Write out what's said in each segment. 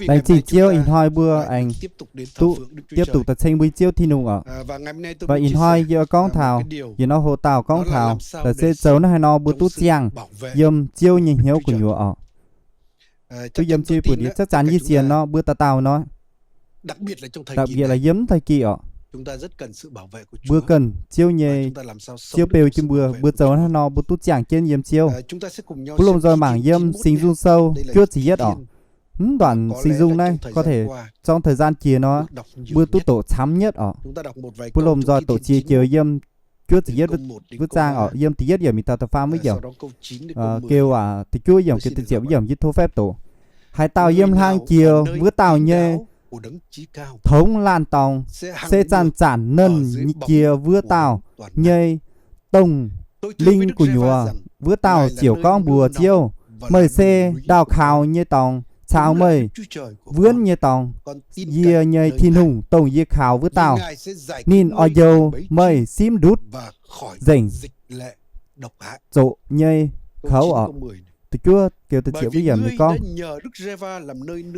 Laengz zingh Ziouv, ih hnoi mbuo aengx duqv tiếp tục daaih ceng mbuo Ziouv Tin-Hungh oc. Và ih hnoi yie gorngv taux, yie nor hoc dauh gorngv taux laaix se zoux naaiv haaix nor mbuo duqv ziangh yiem Ziouv nyei hnyouv gu'nyuoz oc. Duqv yiem Ziouv nyei buoz-ndiev, chắc chắn yie sienx nor mbuo dauh dauh nor, đặc biệt là yiem naaiv thời kỳ oc, mbuo cần Ziouv nyei, Ziouv beu jienv mbuo. Mbuo zoux naaiv nor mbuo duqv ziangh jienv yiem Ziouv. Mbuo lomh nzoih mangc yiem Singx Nzung Sou juov ziepc yietv oc. Mv duqv Singx Nzung naaiv có thể trong thời gian jiex nor mbuo duqv doqc camv nyetv oc. Mbuo lomh nzoih doqc ziex joux yiem juov ziepc yietv wuov zaang oc, yiem da'yietv yiemc mingh taux da'faam wuov yiemc, geu aac, da'juov yiemc geu da'ziepc wuov yiemc yie tov phép doqc. Haaix dauh yiem hlang jiex wuov dauh nyei tongx laanh dorngx, se zanc-zanc nernh jiex wuov dauh nyei dongh lingh gu'nyuoz. Wuov dauh ziouc gorngv mbuox Ziouv, meih se ndaauh kaux nyei dorngx, caux meih wuonv nyei dorngx. Yie nyei Tin-Hungh dongh yie kaux wuov dauh, ninh oix njoux meih simv ndutv nzengc zoqc nyei kouv oc. Da'juov geu da'ziepc wuov yiemc ninh gorngv,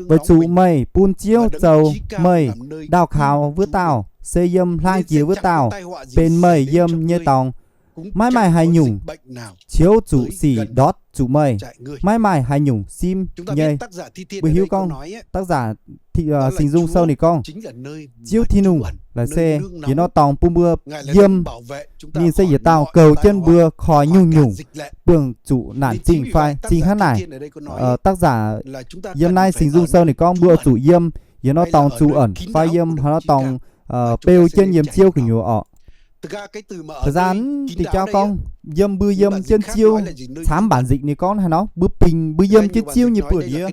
weic zuqc meih bun Ziouv zoux meih ndaauh kaux wuov dauh, se yiem hlang jiex wuov dauh benx meih yiem nyei dorngx. Maiv maaih haaix nyungc qiouv zuqc sic ndortv zuqc meih. Maiv maaih haaix nyungc simv nyei. Mbuo hiuv gorngv, tác giả Singx Nzung Sou ninh gorngv, Ziouv Tin-Hungh laaix se yietc norm dorngx bun mbuo yiem. Ninh se yietc dauh goux jienv mbuo koi nyungc-nyungc buangh zuqc naanc zingh fai zingh hnangv naaic. Tác giả yiem naaiv Singx Nzung Sou ninh gorngv mbuo zuqc yiem yietc norm dorngx zuqc ẩn fai yiem haaix norm dorngx beu jienv yiem Ziouv gu'nyuoz oc. Thời gian diuh jauv gorngv yiem, mbuo yiem jienv Ziouv camv bản dịch ninh gorngv haaix nor, mbuo bingx mbuo yiem jienv Ziouv nyei buoz-ndiev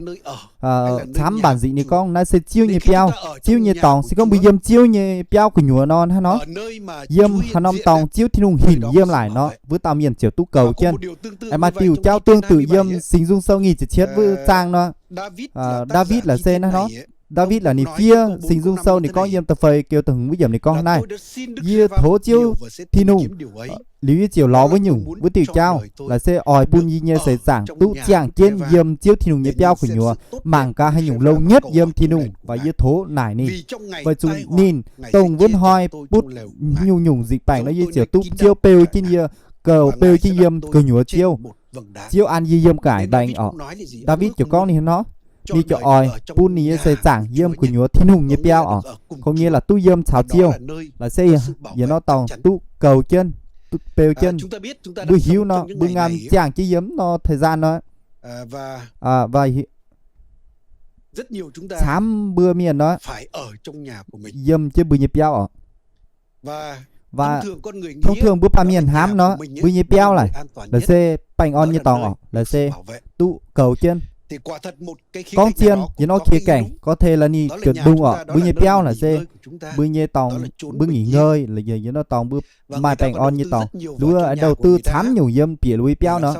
camv bản dịch ninh gorngv naaiv se Ziouv nyei biauv, Ziouv nyei dorngx. Se gorngv mbuo yiem Ziouv nyei biauv gu'nyuoz nor, hnangv nor, yiem haaix norm dorngx Ziouv Tin-Hungh hinc yiem laaic nor, wuov dauh mienh ziouc duqv goux jienv. Aengx maaih diuh jauv tương tự yiem Singx Nzung Sou nyic ziepc cietv wuov zaang nor, Ndaawitv laaix se hnangv nor. Ndaawitv laaix ninh fiev Singx Nzung Sou ninh gorngv yiem da'feix geu da'hmz wuov yiemc ninh gorngv naaiv, Yie tov Ziouv Tin-Hungh, liuz yie ziouc lorz wuov nyungc wuov diuh jauv. Laaix se oix bun yie nyei seix zaangc duqv ziangh jienv yiem Ziouv Tin-Hungh nyei biauv gu'nyuoz, mangc gaax haaix nyungc longx nhất yiem Tin-Hungh, weic yie tov naaic ninh. Weic zuqc ninh dongh wuov hnoi butv nyungc-nyungc dịch bệnh nor yie ziouc duqv Ziouv beu jienv yie, goux beu jienv yiem gu'nyuoz Ziouv. Ziouv an yie yiem cải bệnh oc. Ndaawitv ziouc gorngv ninh nor, ninh ziouc oix bun ninh nyei seix zaangc yiem gu'nyuoz Tin-Hungh nyei biauv oc, có nghĩa là duqv yiem caux Ziouv. Laaix se yietc norm dorngx duqv goux jienv, duqv beu jienv. Mbuo hiuv nor mbuo ngam ziangh jienv yiem nor thời gian nor, camv mbuo mienh nor yiem jienv mbuo nyei biauv oc. Và thông thường mbuo baamh mienh hnamv nor mbuo nyei biauv laaix, laaix se baengh orn nyei dorngx oc, laaix se duqv goux jienv. Gorngv zien yietc norm khía cạnh có thể là ninh juotc ndongh oc, mbuo nyei biauv laaix se mbuo nyei dorngx, mbuo nghỉ ngơi, laaix yietc norm dorngx mbuo maaih baengh orn nyei dorngx, liuz wuov đầu tư camv nyungc yiem bieqc liuz wuov biauv nor,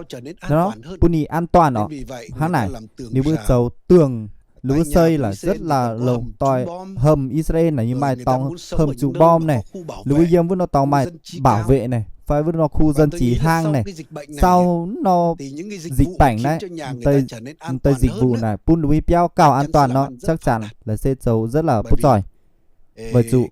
nor bun ninh an toàn oc. Hnangv naaic, ninh mbuo zoux tưởng liuz wuov xây là rất là lồng toi hầm Israel naaic, ninh maaih dorngx hầm trụ bom naaic, liuz wuov yiem wuov norm dorngx maaih bảo vệ naaic, fai wuov norm khu dân trí hlang naaic, sau norm dịch bệnh naaiv, deix dịch vụ naaic bun liuz wuov biauv gauh an toàn nor chắc chắn laaix se zoux rất là butv zoih. Weic zuqc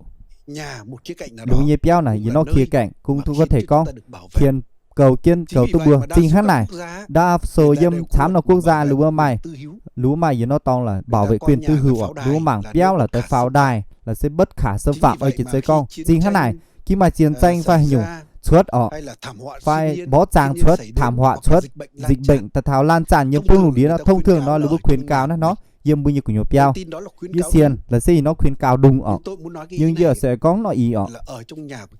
liuz wuov nyei biauv naaic yietc norm khía cạnh cũng có thể gorngv, qienx goux jienv goux duqv mbuo. Zingh hnangv naaic, đa số yiem camv norm quốc gia liuz wuov maaih, liuz wuov maaih yietc norm dorngx là bảo vệ quyền tư hữu oc, liuz wuov mangc biauv laaix deix pháo đài laaix se bất khả xâm phạm oc. Jiex zei gorngv zingh hnangv naaic, jiex maaih chiến tranh fai haaix nyungc cuotv oc, fai bó zaang cuotv, thảm họa cuotv, dịch bệnh daaih taux lan tràn yiem bung lungh ndiev nor, thông thường nor liuz mbuo khuyến cáo naaiv nor yiem mbuo nyei gu'nyuoz biauv. Yie sienx laaix se ih norm khuyến cáo ndongc oc, nhưng yie se gorngv nor ih oc,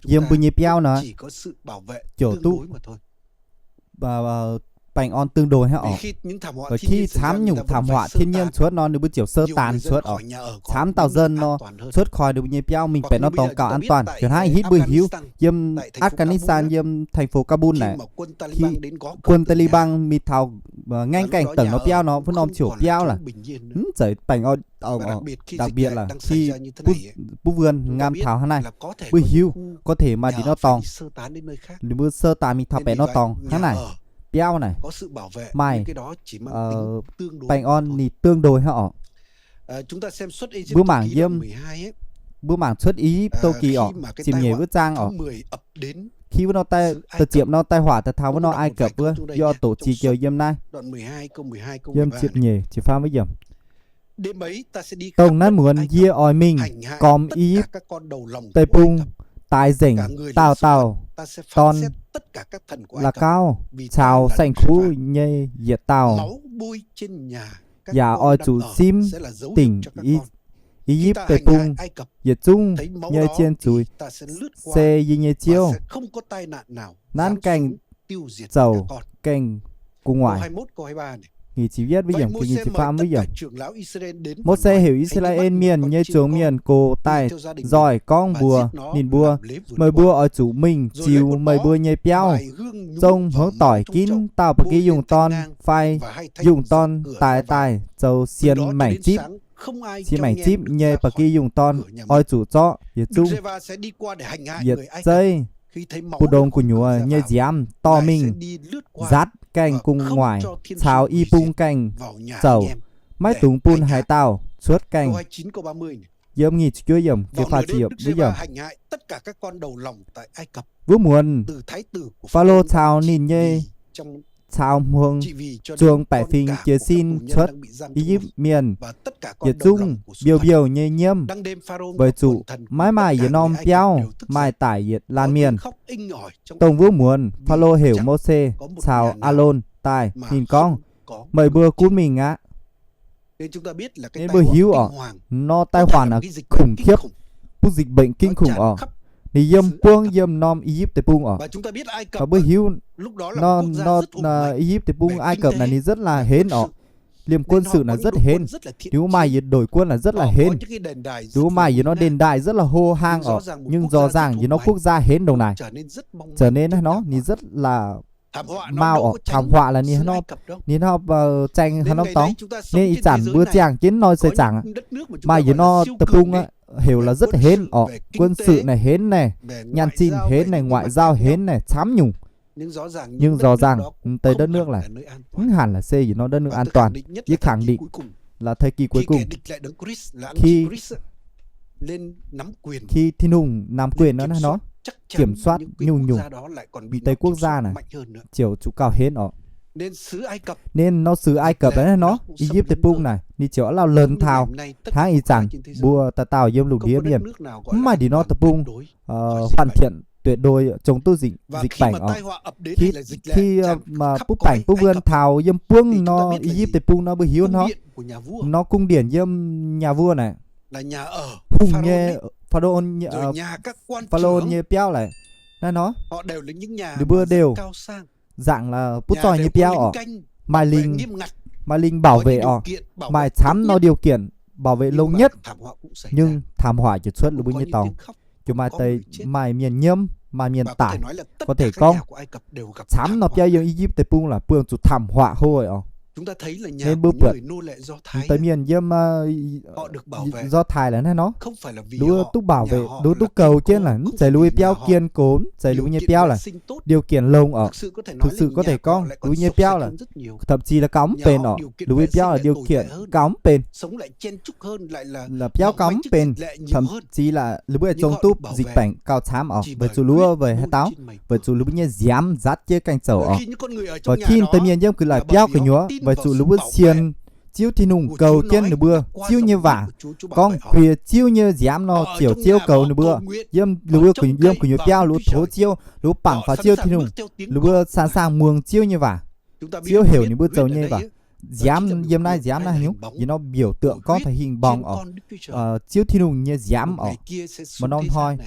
yiem mbuo nyei biauv nor ziouc duqv baengh orn tương đối hnangv oc. Khi camv nyungc thảm họa thiên nhiên cuotv nor ninh mbuo ziouc sơ tán cuotv oc. Camv taux dân nor cuotv khỏi ninh mbuo nyei biauv mingh baengh norm dorngx gauh an toàn. Ziouc hnangv hitv mbuo hiuv yiem Afghanistan, yiem thành phố Kabul naaic, quân Taliban mingh taux ngaengv gaengh dengc nor biauv nor, wuov norm ziouc biauv laaix mv zeiz baengh orn. Đặc biệt là khi butv wuon ngam taux hnangv naaic, mbuo hiuv có thể maaih ndin norm dorngx, ninh mbuo sơ tán mingh taux baengh norm dorngx hnangv naaic, biauv naaic maaih baengh orn ninh tương đối hnangv oc. Mbuo mangc yiem, mbuo mangc Cuotv I^yipv Doz Kih orqc, ziepc nyeic wuov zaang orqc. Khi wuov nor, da'ziepc nor tai-hwaah daaih taux wuov nor Ai Cập wuov, yie oix doqc ziex joux yiem naaiv, yiem ziepc nyeic ziepc faam wuov yiemc. Dongh naaiv muonz yie oix mingh gormx I^yipv Deic-Bung daaih nzengc dauh dauh dorn, la'gauv caux saeng-kuv nyei yietc dauh, yaac oix zuqc simv dingc I^yipv Deic-Bung yietc zungv nyei zien zuiz, se yie nyei Ziouv. Nanv gaengh zouc gaengh gu'nguaaic. Mose heuc I^saa^laa^en Mienh nyei zuangx mienh gox daaih nzoih gorngv mbuox ninh mbuo, Meih mbuo oix zuqc mingh ziux meih mbuo nyei biauv, zong hmuangv doic ginv dauh ba'gi yungh dorn fai yungh dorn daaih daaih zoux sienx maengc zipv, sienx maengc zipv nyei ba'gi yungh dorn oix zuqc zorqv yietc zungv yietc zeiv buv ndongx gu'nyuoz nyei nziaamv dorh mingh nzaatc gaengh gu'nguaaic caux i bung gaengh zouc, maiv dungx bun haaix dauh cuotv gaengh. Yiem nyic ziepc juov yiemc, ziepc faah ziepc wuov yiemc. Wuov muonz Faalo caux ninh nyei, caux hmuangx zuangx baeqc fingx jiez sin cuotv I^yipv Mienh, yietc zungv mbiouh mbiouh nyei nyiemv, weic zuqc maiv maaih yietc norm biauv maaih daic yietc laanh mienh. Dongh wuov muonz Faalo heuc Mose caux Aalon daaih, ninh gorngv, Meih mbuo gunv mingh aqv. Ninh mbuo hiuv orqc, nor tai-hwaanx khủng khiếp, bung dịch bệnh kinh khủng orqc, ninh yiem buangv yiem norm I^yipv Deic-Bung orqc. Mbuo hiuv nor, I^yipv Deic-Bung, Ai Cập naaic ninh rất là hến orqc. Liemh quân sự naaic rất hến. Ninh mbuo maaih yietc đội quân naaic rất là hến. Ninh mbuo maaih yietc norm đền đài rất là hô hang orqc, nhưng rõ ràng yietc norm quốc gia hến ndongc naaic, trở nên naaiv nor ninh rất là mau orqc, thảm họa là ninh hnopv, ninh hnopv zaeng hnangv nor dorngx. Nên ih zanc mbuo ziangh jienv nor seix zaangc, maaih yietc norm deic-bung heuc là rất hến orqc, quân sự naaic hến naaic, nyaanh zinh hến naaic, ngoại giao hến naaic, camv nyungc. Nhưng rõ ràng mv deix đất nước naaic mv hẳn là se yietc norm đất nước an toàn. Yie khẳng định là thời kỳ cuối cùng, khi Tin-Hungh nắm quyền nor, kiểm soát nyungc-nyungc mv deix quốc gia naaic, ziouc zuqc gauh hến orqc. Nên nor sứ Ai Cập naaiv nor, I^yipv Deic-Bung naaic ninh ziouc aav lauh lorn taux hnangv ih zanc mbuo dauh dauh yiem lungh ndiev mienh, mv maaih ndin nor deic-bung hoàn thiện tuyệt đối zong duqv dịch bệnh orqc. Khi butv baengc butv wuonh taux yiem buangv nor, I^yipv Deic-Bung nor mbuo hiuv nor, nor cung điện yiem nhà vua naaic, hungh nyei, Pharaôn nyei biauv laaic, naaiv nor ninh mbuo đều zaangc là butv zoih nyei biauv orqc, maaih linh bảo vệ orqc, maaih camv norm điều kiện bảo vệ longx nhất, nhưng thảm họa ziouc cuotv lungh mbuo nyei dorngx. Ziouc maaih deix, maaih mienh nyiemv, maaih mienh daic. Có thể gorngv camv norm biauv yiem I^yipv Deic-Bung laaic buangh zuqc thảm họa hlo orqc. Nên mbuo buatc deix mienh yiem Do Thái laaic naaiv nor, ninh mbuo duqv bảo vệ, ninh mbuo duqv goux jienv laaic, mv zeiz ninh mbuo nyei biauv kiên cố, mv zeiz ninh mbuo nyei biauv laaic điều kiện longx orqc. Thực sự có thể gorngv ninh mbuo nyei biauv laaic thậm chí là gauh mv benx orqc, ninh mbuo nyei biauv laaic điều kiện gauh mv benx, biauv gauh mv benx, thậm chí là ninh mbuo zong duqv dịch bệnh gauh camv orqc, weic zuqc ninh mbuo weic haaix dauh? Weic zuqc ninh mbuo nyei nziaamv nzaatv jienv gaengh zoux orqc. Weic khi deix mienh yiem gu'nguaaic biauv gu'nyuoz, weic zuqc ninh mbuo sienx Ziouv Tin-Hungh goux jienv ninh mbuo Ziouv nyei waac, gorngv bie Ziouv nyei nziaamv nor ziouc Ziouv goux ninh mbuo. Yiem ninh mbuo yiem gu'nyuoz biauv, ninh mbuo tov Ziouv, ninh mbuo bangc faaux Ziouv Tin-Hungh, ninh mbuo sẵn sàng muangx Ziouv nyei waac. Ziouv heuc ninh mbuo zoux nyei waac. Nziaamv yiem naaiv, nziaamv naaiv haaix nyungc? Yie nor biểu tượng gorngv taux hình bóng orqc, Ziouv Tin-Hungh nyei nziaamv orqc. Maaih norm hnoi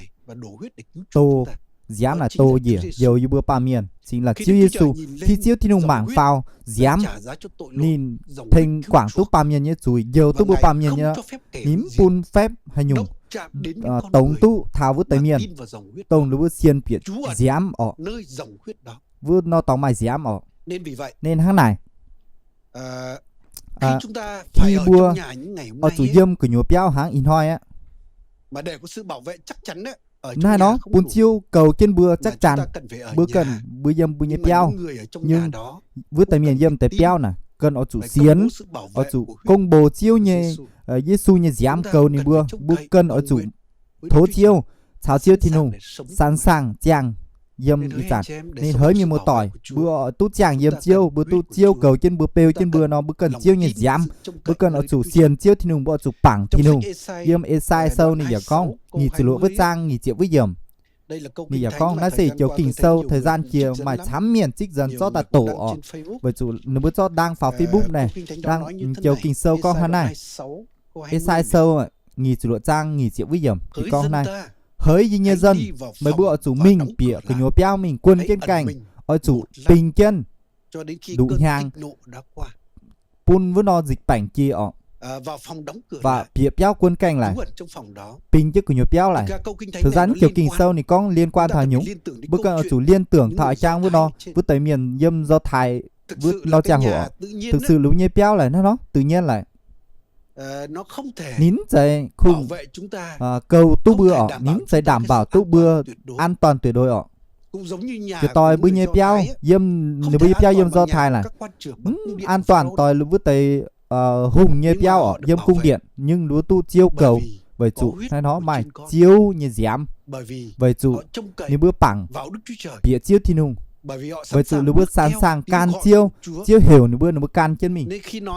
doh, nziaamv naaic doh njiec njoux yie mbuo baamh mienh, chính là Ziouv Yesu. Khi Ziouv Tin-Hungh mangc faaux nziaamv, ninh tengx guangc duqv baamh mienh nyei zuiz, njoux duqv mbuo baamh mienh nyei, ninh mv bun phép haaix nyungc dongz duqv taux wuov deix mienh, dongh ninh mbuo sienx bieqc nziaamv orqc. Wuov nor dorngx maaih nziaamv orqc. Nên hnangv naaic, khi mbuo oix zuqc yiem gu'nyuoz biauv hnangv ih hnoi aqv, naaiv nor bun Ziouv goux jienv mbuo chắc chắn, mbuo cần, mbuo yiem mbuo nyei biauv. Nhưng wuov deix mienh yiem deix biauv naaic, ganh oix zuqc sienx, oix zuqc công bố Ziouv nyei, Yesu nyei nziaamv goux ninh mbuo. Mbuo ganh oix zuqc tov Ziouv, caux Ziouv Tin-Hungh sẵn sàng ziangh yiem ih zanc. Ninh haiz mienh muoz-doic, mbuo duqv ziangh yiem Ziouv, mbuo duqv Ziouv goux jienv mbuo, beu jienv mbuo nor, mbuo ganh Ziouv nyei nziaamv, mbuo ganh oix zuqc sienx Ziouv Tin-Hungh, mbuo oix zuqc bangc Tin-Hungh. Yiem E^sai Sou ninh yaac gorngv, nyic ziepc luoqc wuov zaang nyic ziepc wuov yiemc, ninh yaac gorngv, naaiv se joux Ging-Sou thời gian jiex maaih camv mienh zikv nzuonx zorqv daaih doqc oc, weic zuqc ninh mbuo zorqv đăng faaux Facebook naaic, đăng, joux Ging-Sou gorngv hnangv naaiv. E^sai Sou nyic ziepc luoqc zaang nyic ziepc wuov yiemc ninh gorngv hnangv naaiv, haiz yie nyei dân, meih mbuo oix zuqc mingh bieqc gu'nyuoz biauv, mingh guon jienv gaengh, oix zuqc bingx jienv nduqc hnyangx bun wuov nor dịch bệnh jiex oc, bieqc biauv guon gaengh laic, bingx jienv gu'nyuoz biauv laic. Thời gian joux Ging-Sou ninh gorngv liên quan taux nyungc, mbuo ganh oix zuqc liên tưởng taux a'jang wuov nor, wuov deix mienh yiem Do Thái wuov nor ziangh hoc oc. Thực sự ninh mbuo nyei biauv laic hnangv nor tự nhiên laic, ninh mv zeiz kungx goux duqv mbuo oc, ninh mv zeiz đảm bảo duqv mbuo an toàn tuyệt đối oc. Jiex doix mbuo nyei biauv yiem, ninh mbuo nyei biauv yiem Do Thái laic, mv an toàn doix wuov deix hùng nyei biauv oc, yiem cung điện, nhưng ninh mbuo duqv Ziouv goux, weic zuqc hnangv nor maaih Ziouv nyei nziaamv, weic zuqc ninh mbuo bangc bieqc Ziouv Tin-Hungh, weic zuqc ninh mbuo sẵn sàng gan Ziouv, Ziouv heuc ninh mbuo, ninh mbuo gan jienv mingh.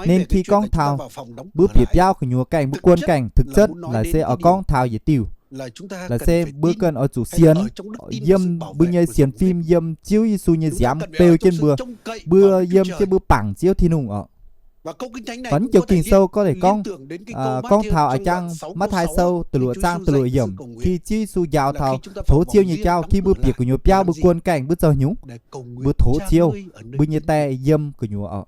Nên khi gorngv taux mbuo bieqc biauv gu'nyuoz gaengh, mbuo guon gaengh thực chất laaix se oix gorngv taux yietc diuh, laaix se mbuo ganh oix zuqc sienx, yiem mbuo nyei sienx fim, yiem Ziouv Yesu nyei nziaamv beu jienv mbuo, mbuo yiem jienv mbuo bangc Ziouv Tin-Hungh oc. Và joux Ging-Sou có thể gorngv, gorngv taux a'jang Matv^tai Sou da'luoqc zaang da'luoqc yiemc, khi Ziouv Yesu njaaux taux tov Ziouv nyei jauv, khi mbuo bieqc gu'nyuoz biauv mbuo guon gaengh mbuo zoux haaix nyungc, mbuo tov Ziouv, mbuo nyei Die yiem gu'nyuoz oc.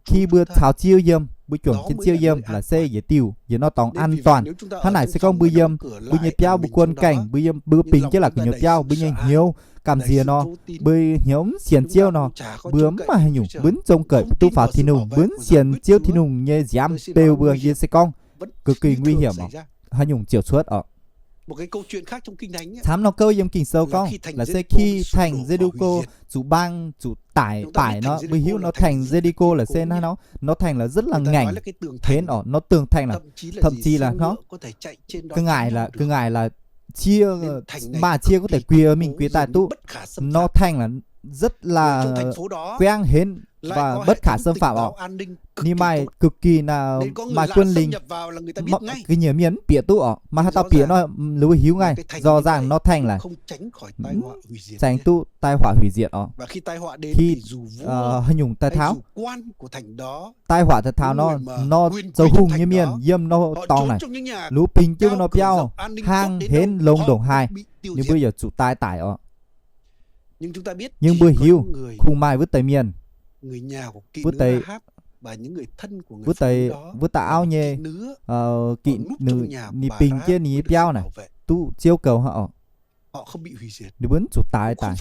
Khi mbuo caux Ziouv yiem, mbuo juangc jienv Ziouv yiem laaix se yietc diuh, yietc norm dorngx an toàn. Hnangv naaic se gorngv mbuo yiem mbuo nyei biauv mbuo guon gaengh, mbuo yiem mbuo bingx jienv laaix gu'nyuoz biauv, mbuo nyei hnyouv gamh nziex nor, mbuo hnyouv mv sienx Ziouv nor, mbuo mv maaih haaix nyungc, mbuo mv zong gaax duqv faaux Tin-Hungh, mbuo mv sienx Ziouv Tin-Hungh nyei nziaamv beu mbuo, yie se gorngv cực kỳ nguy hiểm oc, haaix nyungc ziouc cuotv oc. Camv norm gouv yiem Ging-Sou gorngv laaix se khi thành Jê-ri-cô zuqc bang, zuqc daic, baaic nor, mbuo hiuv nor thành Jê-ri-cô laaix se hnangv nor, nó thành là rất là ngành hến oc, nó tường thành là thậm chí là nó, ga'ngaaic là, ga'ngaaic là cie, maaih cie có thể quieix mingh quieix daaih duqv, nó thành là rất là queáng hến và bất khả xâm phạm oc. Ninh maaih cực kỳ là maaih quân lính, ga'nyiec mienh mv bieqc duqv oc, maaih haaix dauh bieqc nor, liuz mbuo hiuv ngaih, rõ ràng nó thành là tránh duqv tai họa hủy diệt oc. Khi haaix nyungc tai tháo, tai họa tai tháo nor, nor zoux hungh nyei mienh yiem nor dorngx naaic, liuz bingx jienv wuov nor biauv, hlang hến longx ndongc haaix, ninh mbuo yaac zuqc daaih daic oc. Nhưng mbuo hiuv kungx maaih wuov deix mienh, wuov deix, wuov deix, wuov dauh auv nyei, kỹ ninh bingx jienv ninh nyei biauv naaic, duqv Ziouv goux hnangv oc. Ninh mbuo mv zuqc daaih daic,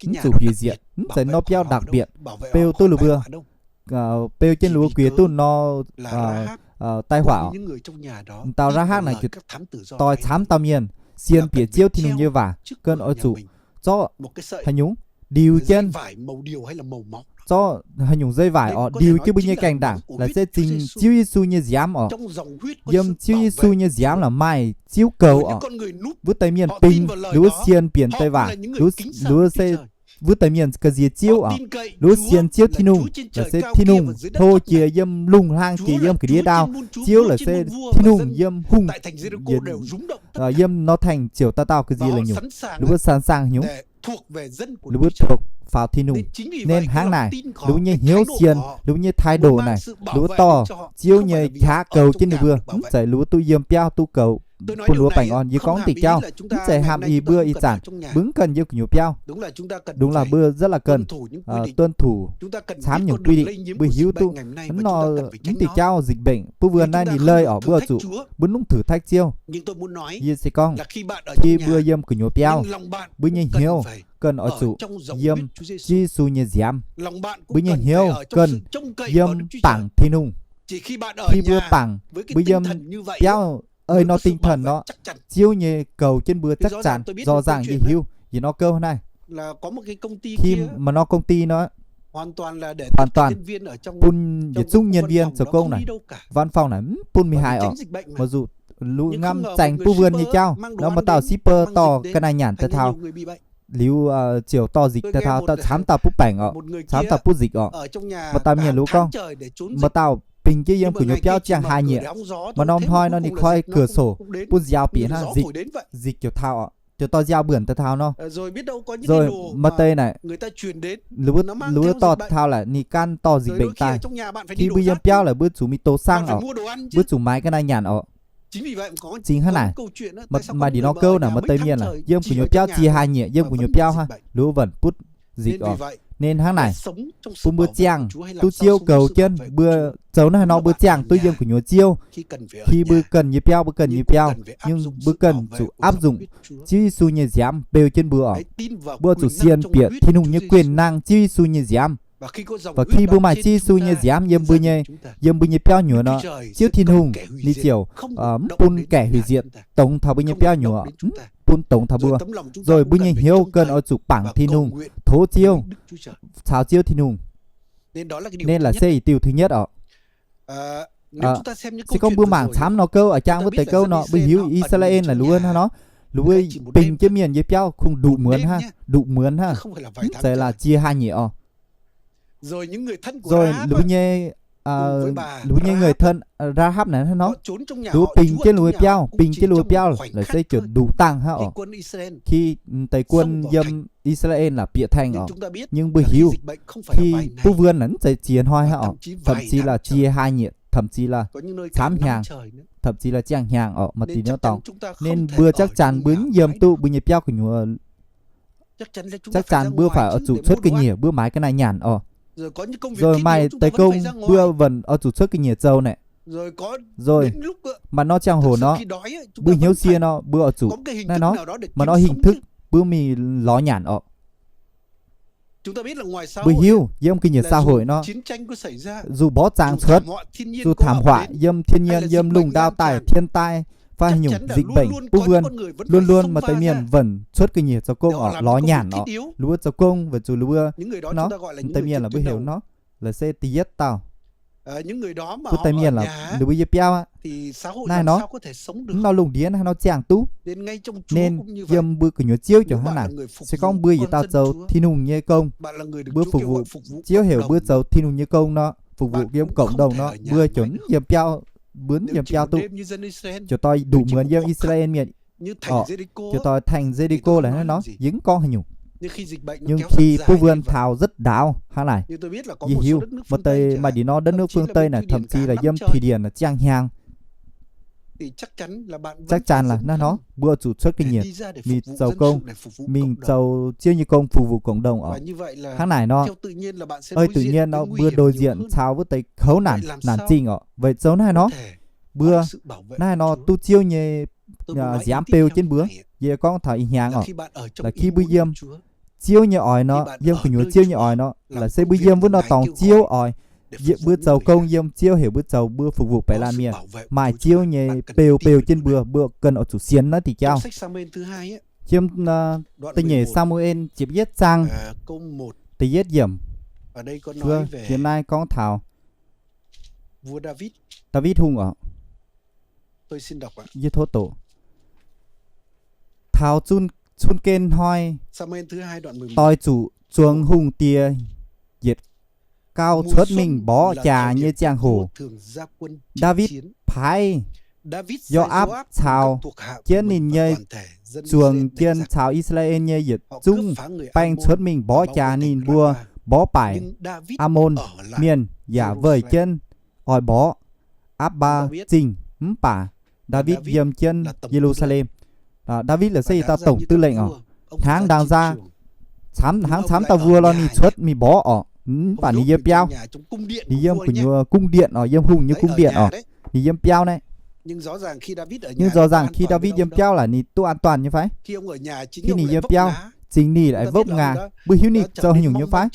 mv zuqc hủy diệt, mv zeiz nor biauv đặc biệt beu duqv ninh mbuo, beu jienv ninh mbuo quieix duqv nor tai họa oc. Dauh Raahab naaic doix camv dauh mienh, sienx bieqc Ziouv Tin-Hungh nyei waac, ganh oix zuqc zorqv haaix nyungc ndiux jienv, zorqv haaix nyungc dây vải oc, ndiux jienv mbuo nyei gaengh ndaangc, laaix se zingh Ziouv Yesu nyei nziaamv oc. Yiem Ziouv Yesu nyei nziaamv laaix maaih Ziouv goux oc. Wuov deix mienh bingx liuz wuov sienx bieqc deix waac, liuz se wuov deix mienh ga'nziex Ziouv oc. Liuz wuov sienx Ziouv Tin-Hungh, laaix se Tin-Hungh hlo jiex yiem lungh hlang jiex yiem ga'ndiev ndau, Ziouv laaix se Tin-Hungh yiem hungh, yiem nó thành ziouc dauh dauh ga'nziex la'nyungc, liuz wuov sẵn sàng hnyouv, liuz wuov thuộc faaux Tin-Hungh. Nên hnangv naaic, liuz wuov nyei hnyouv sienx, liuz wuov nyei thái độ naaic, liuz wuov dorh Ziouv nyei qaqv goux jienv ninh mbuo, mv zeiz liuz wuov duqv yiem biauv duqv goux bun ninh mbuo baengh orn. Yie gorngv diuh jauv, mv zeiz hnamv ih mbuo ih zanc mbuo mv ganh yiem gu'nyuoz biauv. Đúng là mbuo rất là cần tuân thủ camv nyungc quy định, mbuo hiuv duqv mv nor, mv diuh jauv dịch bệnh bun mbuo naaiv ninh lei oc, mbuo zuqc mbuo nungv thử thách Ziouv. Yie se gorngv, khi mbuo yiem gu'nyuoz biauv, mbuo nyei hnyouv ganh oix zuqc yiem Ziouv Yesu nyei nziaamv. Mbuo nyei hnyouv ganh yiem bangc Tin-Hungh. Khi mbuo bangc, mbuo yiem biauv ei nor tinh thần nor, Ziouv nyei goux jienv mbuo chắc chắn, rõ ràng yie hiuv yietc norm gouv naaiv. Khi maaih norm công ty nor, hoàn toàn bun yietc zungv nhân viên zoux gong naaic, văn phòng naaic mv bun mingh haaix orqc. Mặc dù lu ngam zaengx buov wuon nyei jauv nor, maaih dauh shipper dorh ga'naaiv nyanc daaih taux, liuz ziouc dorh dịch daaih taux, camv dauh butv baengc orqc, camv dauh butv dịch orqc. Maaih dauh mienh liuz gorngv, maaih dauh bingx jienv yiem gu'nyuoz biauv ziangh haih nyieqc. Maaih norm hnoi nor ninh koi cửa sổ bun nziaaux bieqc hnangv, dịch ziouc taux orqc, ziouc dorh nziaaux mbuonc daaih taux nor. Rồi maaih deix naaic, liuz dorh taux laaix ninh gan dorh dịch bệnh daaih. Khi mbuo yiem biauv laaix mbuo zuqc mingh doh sang orqc, mbuo zuqc maaiz ga'naaiv nyanc orqc. Zingh hnangv naaic, maaih ndin nor gouv naaic, maaih deix mienh laaix yiem gu'nyuoz biauv ziex haih nyieqc, yiem gu'nyuoz biauv hnangv, liuz wuov nv butv dịch orqc. Nên hnangv naaic, bun mbuo ziangh duqv Ziouv goux jienv, mbuo zoux naaiv nor mbuo ziangh duqv yiem gu'nyuoz Ziouv. Khi mbuo ganh yiem biauv, mbuo ganh yiem biauv, nhưng mbuo ganh zuqc áp dụng Ziouv Yesu nyei nziaamv beu jienv mbuo orqc. Mbuo zuqc sienx bieqc Tin-Hungh nyei quyền năng, Ziouv Yesu nyei nziaamv. Và khi mbuo maaih Ziouv Yesu nyei nziaamv yiem mbuo nyei, yiem mbuo nyei biauv nyuoz nor, Ziouv Tin-Hungh ninh ziouc mv bun kẻ hủy diệt dongz taux mbuo nyei biauv nyuoz, mv bun dongz taux mbuo. Rồi mbuo nyei hnyouv ganh oix zuqc bangc Tin-Hungh, tov Ziouv, caux Ziouv Tin-Hungh. Nên là se ih diuh thứ nhất orqc. Se gorngv mbuo mangc camv nor gouv, a'jang wuov deix gouv nor, mbuo hiuv I^saa^laa^en naaic luov hnangv nor, luov bingx jienv mienh yiem biauv kungx nduqc muonz hnangv, nduqc muonz hnangv, mv zeiz laaix ziex haih nyieqc orqc. Rồi luov nyei, luov nyei người thân Raahapv naaic hnangv nor, luov bingx jienv luov biauv, bingx jienv luov biauv laaix se ziouc nduqc dangh hnangv orqc. Khi deix quân yiem I^saa^laa^en laaix bieqc taengx orqc, nhưng mbuo hiuv, khi buov wuon naaic mv zeiz ziex hnoi hnangv orqc, thậm chí là ziex haih nyieqc, thậm chí là camv hnyangx, thậm chí là ziangh hnyangx orqc, maaih deix nor dorngx. Nên mbuo chắc chắn mbuo mv yiem duqv mbuo nyei biauv gu'nyuoz. Chắc chắn mbuo phải oix zuqc cuotv ga'nyiec mbuo maaiz ga'naaiv nyanc orqc. Rồi maaih deix gong mbuo vẫn oix zuqc cuotv ga'nyiec zoux naaic. Rồi maaih norm ziangh hoc nor, mbuo hnyouv sie nor mbuo oix zuqc naaiv nor, maaih norm hình thức mbuo mingh lorz nyanc orqc. Mbuo hiuv yiem ga'nyiec xã hội nor, dù mborqv zaangc cuotv, dù thảm họa yiem thiên nhiên, yiem lungh ndau daaih, thiên tai, fai haaix nyungc dịch bệnh, buov wuon, luôn luôn maaih deix mienh vẫn cuotv ga'nyiec zoux gong orqc, lorz nyanc orqc, luov zoux gong, weic zuqc luov nor, deix mienh laaix mbuo heuc nor, laaix se da'yietv dauh. Buov deix mienh laaix mbuo yiem biauv aqv. Naaiv nor, mv nor lungh ndiev naaiv nor ziangh duqv. Nên yiem mbuo gu'nyuoz Ziouv ziouc hnangv naaic. Se gorngv mbuo yietc dauh zoux Tin-Hungh nyei gong, mbuo phục vụ, Ziouv heuc mbuo zoux Tin-Hungh nyei gong nor, phục vụ yiem cộng đồng nor, mbuo ziouc mv yiem biauv, mbuo mv yiem biauv duqv, ziouc doix nduqc muonz yiem I^saa^laa^en mienh orqc, ziouc doix thành Jê-ri-cô laaix hnangv nor, yie mv gorngv haaix nyungc. Nhưng khi buov wuon taux rất đảo hnangv naaic, yie hiuv maaih deix, maaih deix nor đất nước phương Tây naaic, thậm chí là yiem thụy điển naaic ziangh hnyangx. Chắc chắn là hnangv nor mbuo zuqc cuotv ga'nyiec mingh zoux gong, mingh zoux Ziouv nyei gong, phục vụ cộng đồng orqc. Hnangv naaic nor, ơi, tự nhiên nor mbuo đối diện caux wuov deix kouv nản, nản dingh orqc. Weic zoux naaiv nor, mbuo naaiv nor duqv Ziouv nyei nziaamv beu jienv mbuo. Yie gorngv taux ih hnyangx orqc, laaix khi mbuo yiem Ziouv nyei oix nor, yiem gu'nyuoz Ziouv nyei oix nor, laaix se mbuo yiem wuov nor dorngx Ziouv oix, mbuo zoux gong yiem Ziouv heuc mbuo zoux, mbuo phục vụ beix laanh mienh, maaih Ziouv nyei beu beu jienv mbuo, mbuo ganh oix zuqc sienx naaiv diuh jauv. Yiem da'nyeic Sa^mu^en ziepc yietv zaang da'yietv yiemc, yiem naaiv gorngv taux Ndaawitv Hungh orqc. Yie tov doqc. Taux cun gen hnoi, doix zuqc zuangx hungh diex yietc gauh cuotv mingh mborqv jaax nyei ziangh hoc, Ndaawitv paaiv Yo^aapv caux jienv ninh nyei zuangx jien caux I^saa^laa^en nyei yietc zungv baeng cuotv mingh mborqv jaax ninh mbuo, mborqv baaic Aamon Mienh, yaac weih jienv oix mborqv Aapv^mbaa Zingh. Mv baac Ndaawitv yiem jienv Ye^lu^saa^lem. Ndaawitv laaix se yietc dauh tổng tư lệnh oc, hnangv ndaang nzaa, hnangv camv dauh mbuo lorqc, ninh cuotv mingh mborqv oc. Mv baac ninh yiem biauv, ninh yiem gu'nyuoz cung điện oc, yiem hungh nyei cung điện oc, ninh yiem biauv naaiv. Nhưng rõ ràng khi Ndaawitv yiem biauv laaix ninh duqv an toàn nyei fai? Khi ninh yiem biauv, zingx ninh laaix vopv ngaah, mbuo hiuv ninh zoux haaix nyungc nyei fai?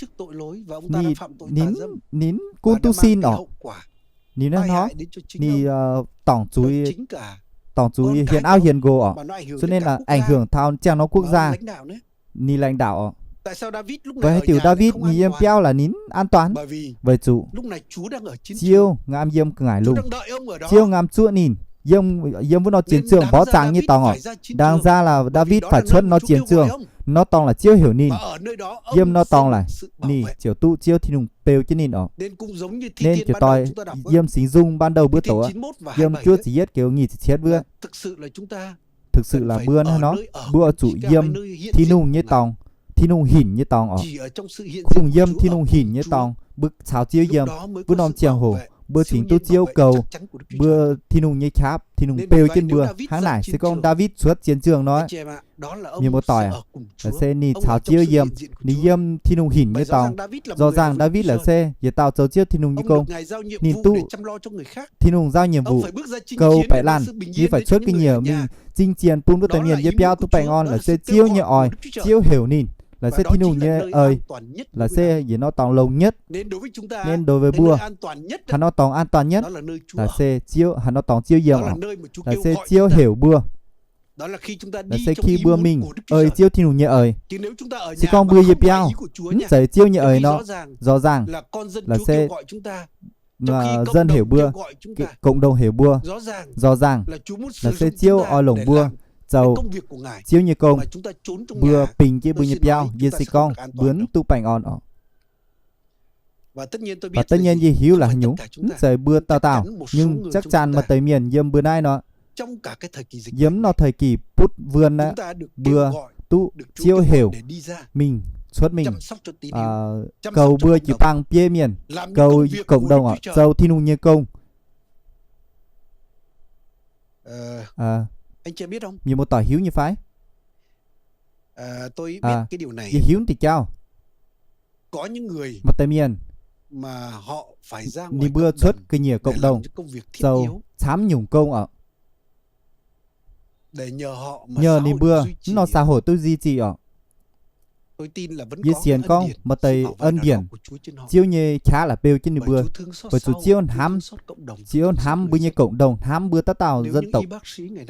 Ninh, ninh gunv duqv sin oc. Ninh hnangv nor, ninh dorngc zuiz, dorngc zuiz hiến máu hiến gô oc. Cho nên là ảnh hưởng taux ziangh norm quốc gia, ninh lãnh đạo oc. Weic haaix diuc Ndaawitv ninh yiem biauv laaix ninh an toàn? Weic zuqc Ziouv ngaam yiem ga'naaiv lungh. Ziouv ngaam zuoqv ninh, yiem, yiem wuov norm jien zuangx mborqv zaangc nyei dorngx oc. Ndaang nzaa laaix Ndaawitv faix cuotv norm jien zuangx, norm dorngx laaix Ziouv heuc ninh. Yiem norm dorngx laaix ninh ziouc duqv Ziouv Tin-Hungh beu jienv ninh oc. Nên ziouc doix yiem Singx Nzung ban đầu mbuo doqc, yiem juov ziepc yietv geu nyic ziepc cietv wuov. Thực sự là mbuo hnangv nor, mbuo oix zuqc yiem Tin-Hungh nyei dorngx, Tin-Hungh hinc nyei dorngx oc. Kungx yiem Tin-Hungh hinc nyei dorngx, mbuo caux Ziouv yiem, wuov norm ziangh hoc mbuo cingx duqv Ziouv goux, mbuo Tin-Hungh nyei qaqv, Tin-Hungh beu jienv mbuo. Hnangv naaic se gorngv Ndaawitv cuotv jien zuangx nor, mienh muoz-doic, laaix se ninh caux Ziouv yiem, ninh yiem Tin-Hungh hinc nyei dorngx. Rõ ràng Ndaawitv laaix se yietc dauh zoux Ziouv Tin-Hungh nyei gong, ninh duqv Tin-Hungh giao nhiệm vụ goux baeqc laanh, ninh faix cuotv ga'nyiec mingh zinh zien bun wuov deix mienh yiem biauv duqv baengh orn. Laaix se Ziouv nyei oix, Ziouv heuc ninh, laaix se Tin-Hungh nyei eix, laaix se yietc norm dorngx longx nhất. Nên đối với mbuo, haaix norm dorngx an toàn nhất, laaix se Ziouv, haaix norm dorngx Ziouv yiem oc. Laaix se Ziouv heuc mbuo, laaix se khi mbuo mingh ei Ziouv Tin-Hungh nyei eix. Se gorngv mbuo yiem biauv mv zeiz Ziouv nyei eix nor, rõ ràng laaix se dân heuc mbuo, cộng đồng heuc mbuo, rõ ràng laaix se Ziouv oix longc mbuo zoux Ziouv nyei gong. Mbuo bingx jienv mbuo nyei biauv, yie se gorngv mbuo mv duqv baengh orn oc. Và tất nhiên yie hiuv laaix haaix nyungc, mv zeiz mbuo dauh dauh, nhưng chắc chắn maaih deix mienh yiem mbuo naaiv nor, yiem norm thời kỳ butv wuonh aqv, mbuo duqv Ziouv heuc mingh cuotv mingh goux mbuo jiu-baang bieiv mienh, goux cộng đồng oc, zoux Tin-Hungh nyei gong. Mienh muoz-doic hiuv nyei fai? Yie hiuv deix jauv. Maaih deix mienh ninh mbuo cuotv ga'nyiec cộng đồng zoux camv nyungc gong oc. Nhờ ninh mbuo mv norm xã hội duqv duy trì oc. Yie sienx gorngv maaih deix ân điển, Ziouv nyei qaqv laaix beu jienv ninh mbuo, weic zuqc Ziouv hnamv, Ziouv hnamv mbuo nyei cộng đồng, hnamv mbuo dauh dauh dân tộc.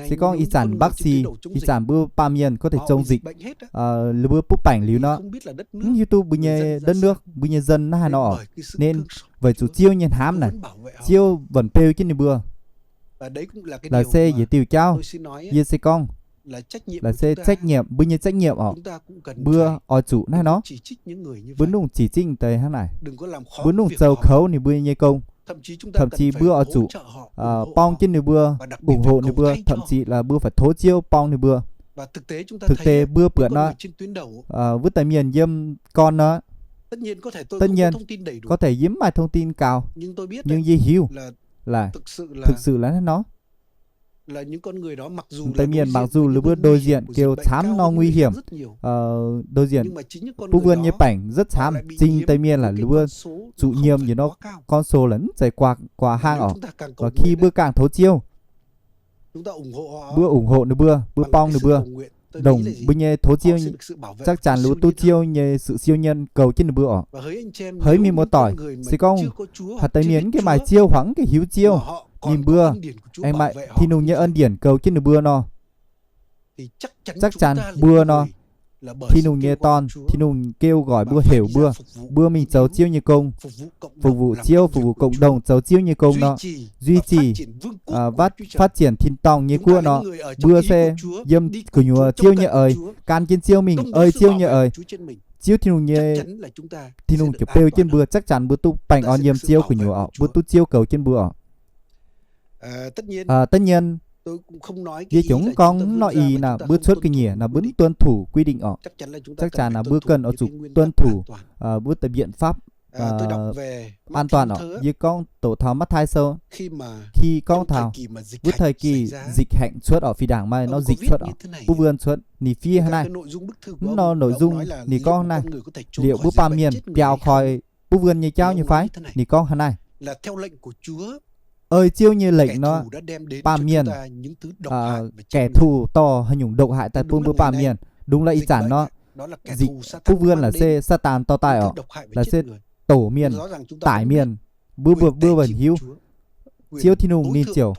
Se gorngv ih zanc bác sĩ, ih zanc mbuo baamh mienh có thể chống dịch, ninh mbuo butv baengc liuz nor, mv hiuv duqv mbuo nyei đất nước, mbuo nyei dân naaiv haaix nor oc. Nên weic zuqc Ziouv nyei hnamv naaic, Ziouv vẫn beu jienv ninh mbuo. Laaix se yietc diuh jauv, yie se gorngv, laaix se trách nhiệm, mbuo nyei trách nhiệm oc, mbuo oix zuqc naaiv nor, mbuo nungc chỉ trích deix hnangv naaic. Mbuo nungc zoux kouv ninh mbuo nyei gong. Thậm chí mbuo oix zuqc borng jienv ninh mbuo, ủng hộ ninh mbuo, thậm chí là mbuo phải tov Ziouv borng ninh mbuo. Thực tế mbuo buatc nor, wuov deix mienh yiem gorn nor, tất nhiên có thể yie mv maaih thông tin gaux, nhưng yie hiuv là thực sự là naaiv nor. Deix mienh mặc dù lih mbuo đối diện kiểu thảm nor nguy hiểm, đối diện butv wuonh nyei baengc rất thảm, zinh deix mienh là lih mbuo chủ nhiệm gì nó con số là mv zeiz kuah, kuah hang oc. Và khi mbuo ganh tov Ziouv, mbuo ủng hộ ninh mbuo, mbuo borng ninh mbuo, đồng mbuo nyei tov Ziouv, chắc chắn lih mbuo duqv Ziouv nyei sự siêu nhiên goux jienv ninh mbuo oc. Hỡi mienh muoz-doic, se gorngv haaix deix mienh mv gaengh maaih Ziouv, hoặc mv gaengh hiuv Ziouv, ninh mbuo aengx maaih Tin-Hungh nyei ân điển goux jienv ninh mbuo nor, chắc chắn mbuo nor, Tin-Hungh nyei dorn, Tin-Hungh kêu gọi mbuo, heuc mbuo, mbuo mingh zoux Ziouv nyei gong, phục vụ Ziouv, phục vụ cộng đồng, zoux Ziouv nyei gong nor, duy trì, phát triển tin-dorngh nyei guoqv nor, mbuo se yiem gu'nyuoz Ziouv nyei eix, gan jienv Ziouv mingh ei Ziouv nyei eix. Ziouv Tin-Hungh nyei, Tin-Hungh ziouc beu jienv mbuo, chắc chắn mbuo duqv baengh orn yiem Ziouv gu'nyuoz oc, mbuo duqv Ziouv goux jienv mbuo oc. Tất nhiên, yie ziouc mv gorngv nor ih naaic mbuo cuotv ga'nyiec naaic mbuo mv tuân thủ quy định oc. Chắc chắn naaic mbuo cần oix zuqc tuân thủ mbuo deix biện pháp an toàn oc. Yie gorngv doqc taux Matv^tai Sou, khi gorngv taux wuov thời kỳ dịch hạnh cuotv oc, fih ndaangc maaih nor dịch cuotv oc, butv wuonh cuotv, ninh fiev hnangv naaiv. Mv nor nội dung ninh gorngv hnangv naaiv, liuz mbuo baamh mienh biaux koi butv wuonh nyei jauv nyei fai? Ninh gorngv hnangv naaiv, ei Ziouv nyei lengc nor, baamh mienh, kẻ thù dorh haaix nyungc độc hại daaih bun mbuo baamh mienh. Đúng là ih zanc nor, butv wuonh laaix se Saadaan dorh daaih oc, laaix se doqc mienh, tải mienh, mbuo mbuo mbuo baac hiuv, Ziouv Tin-Hungh ninh ziouc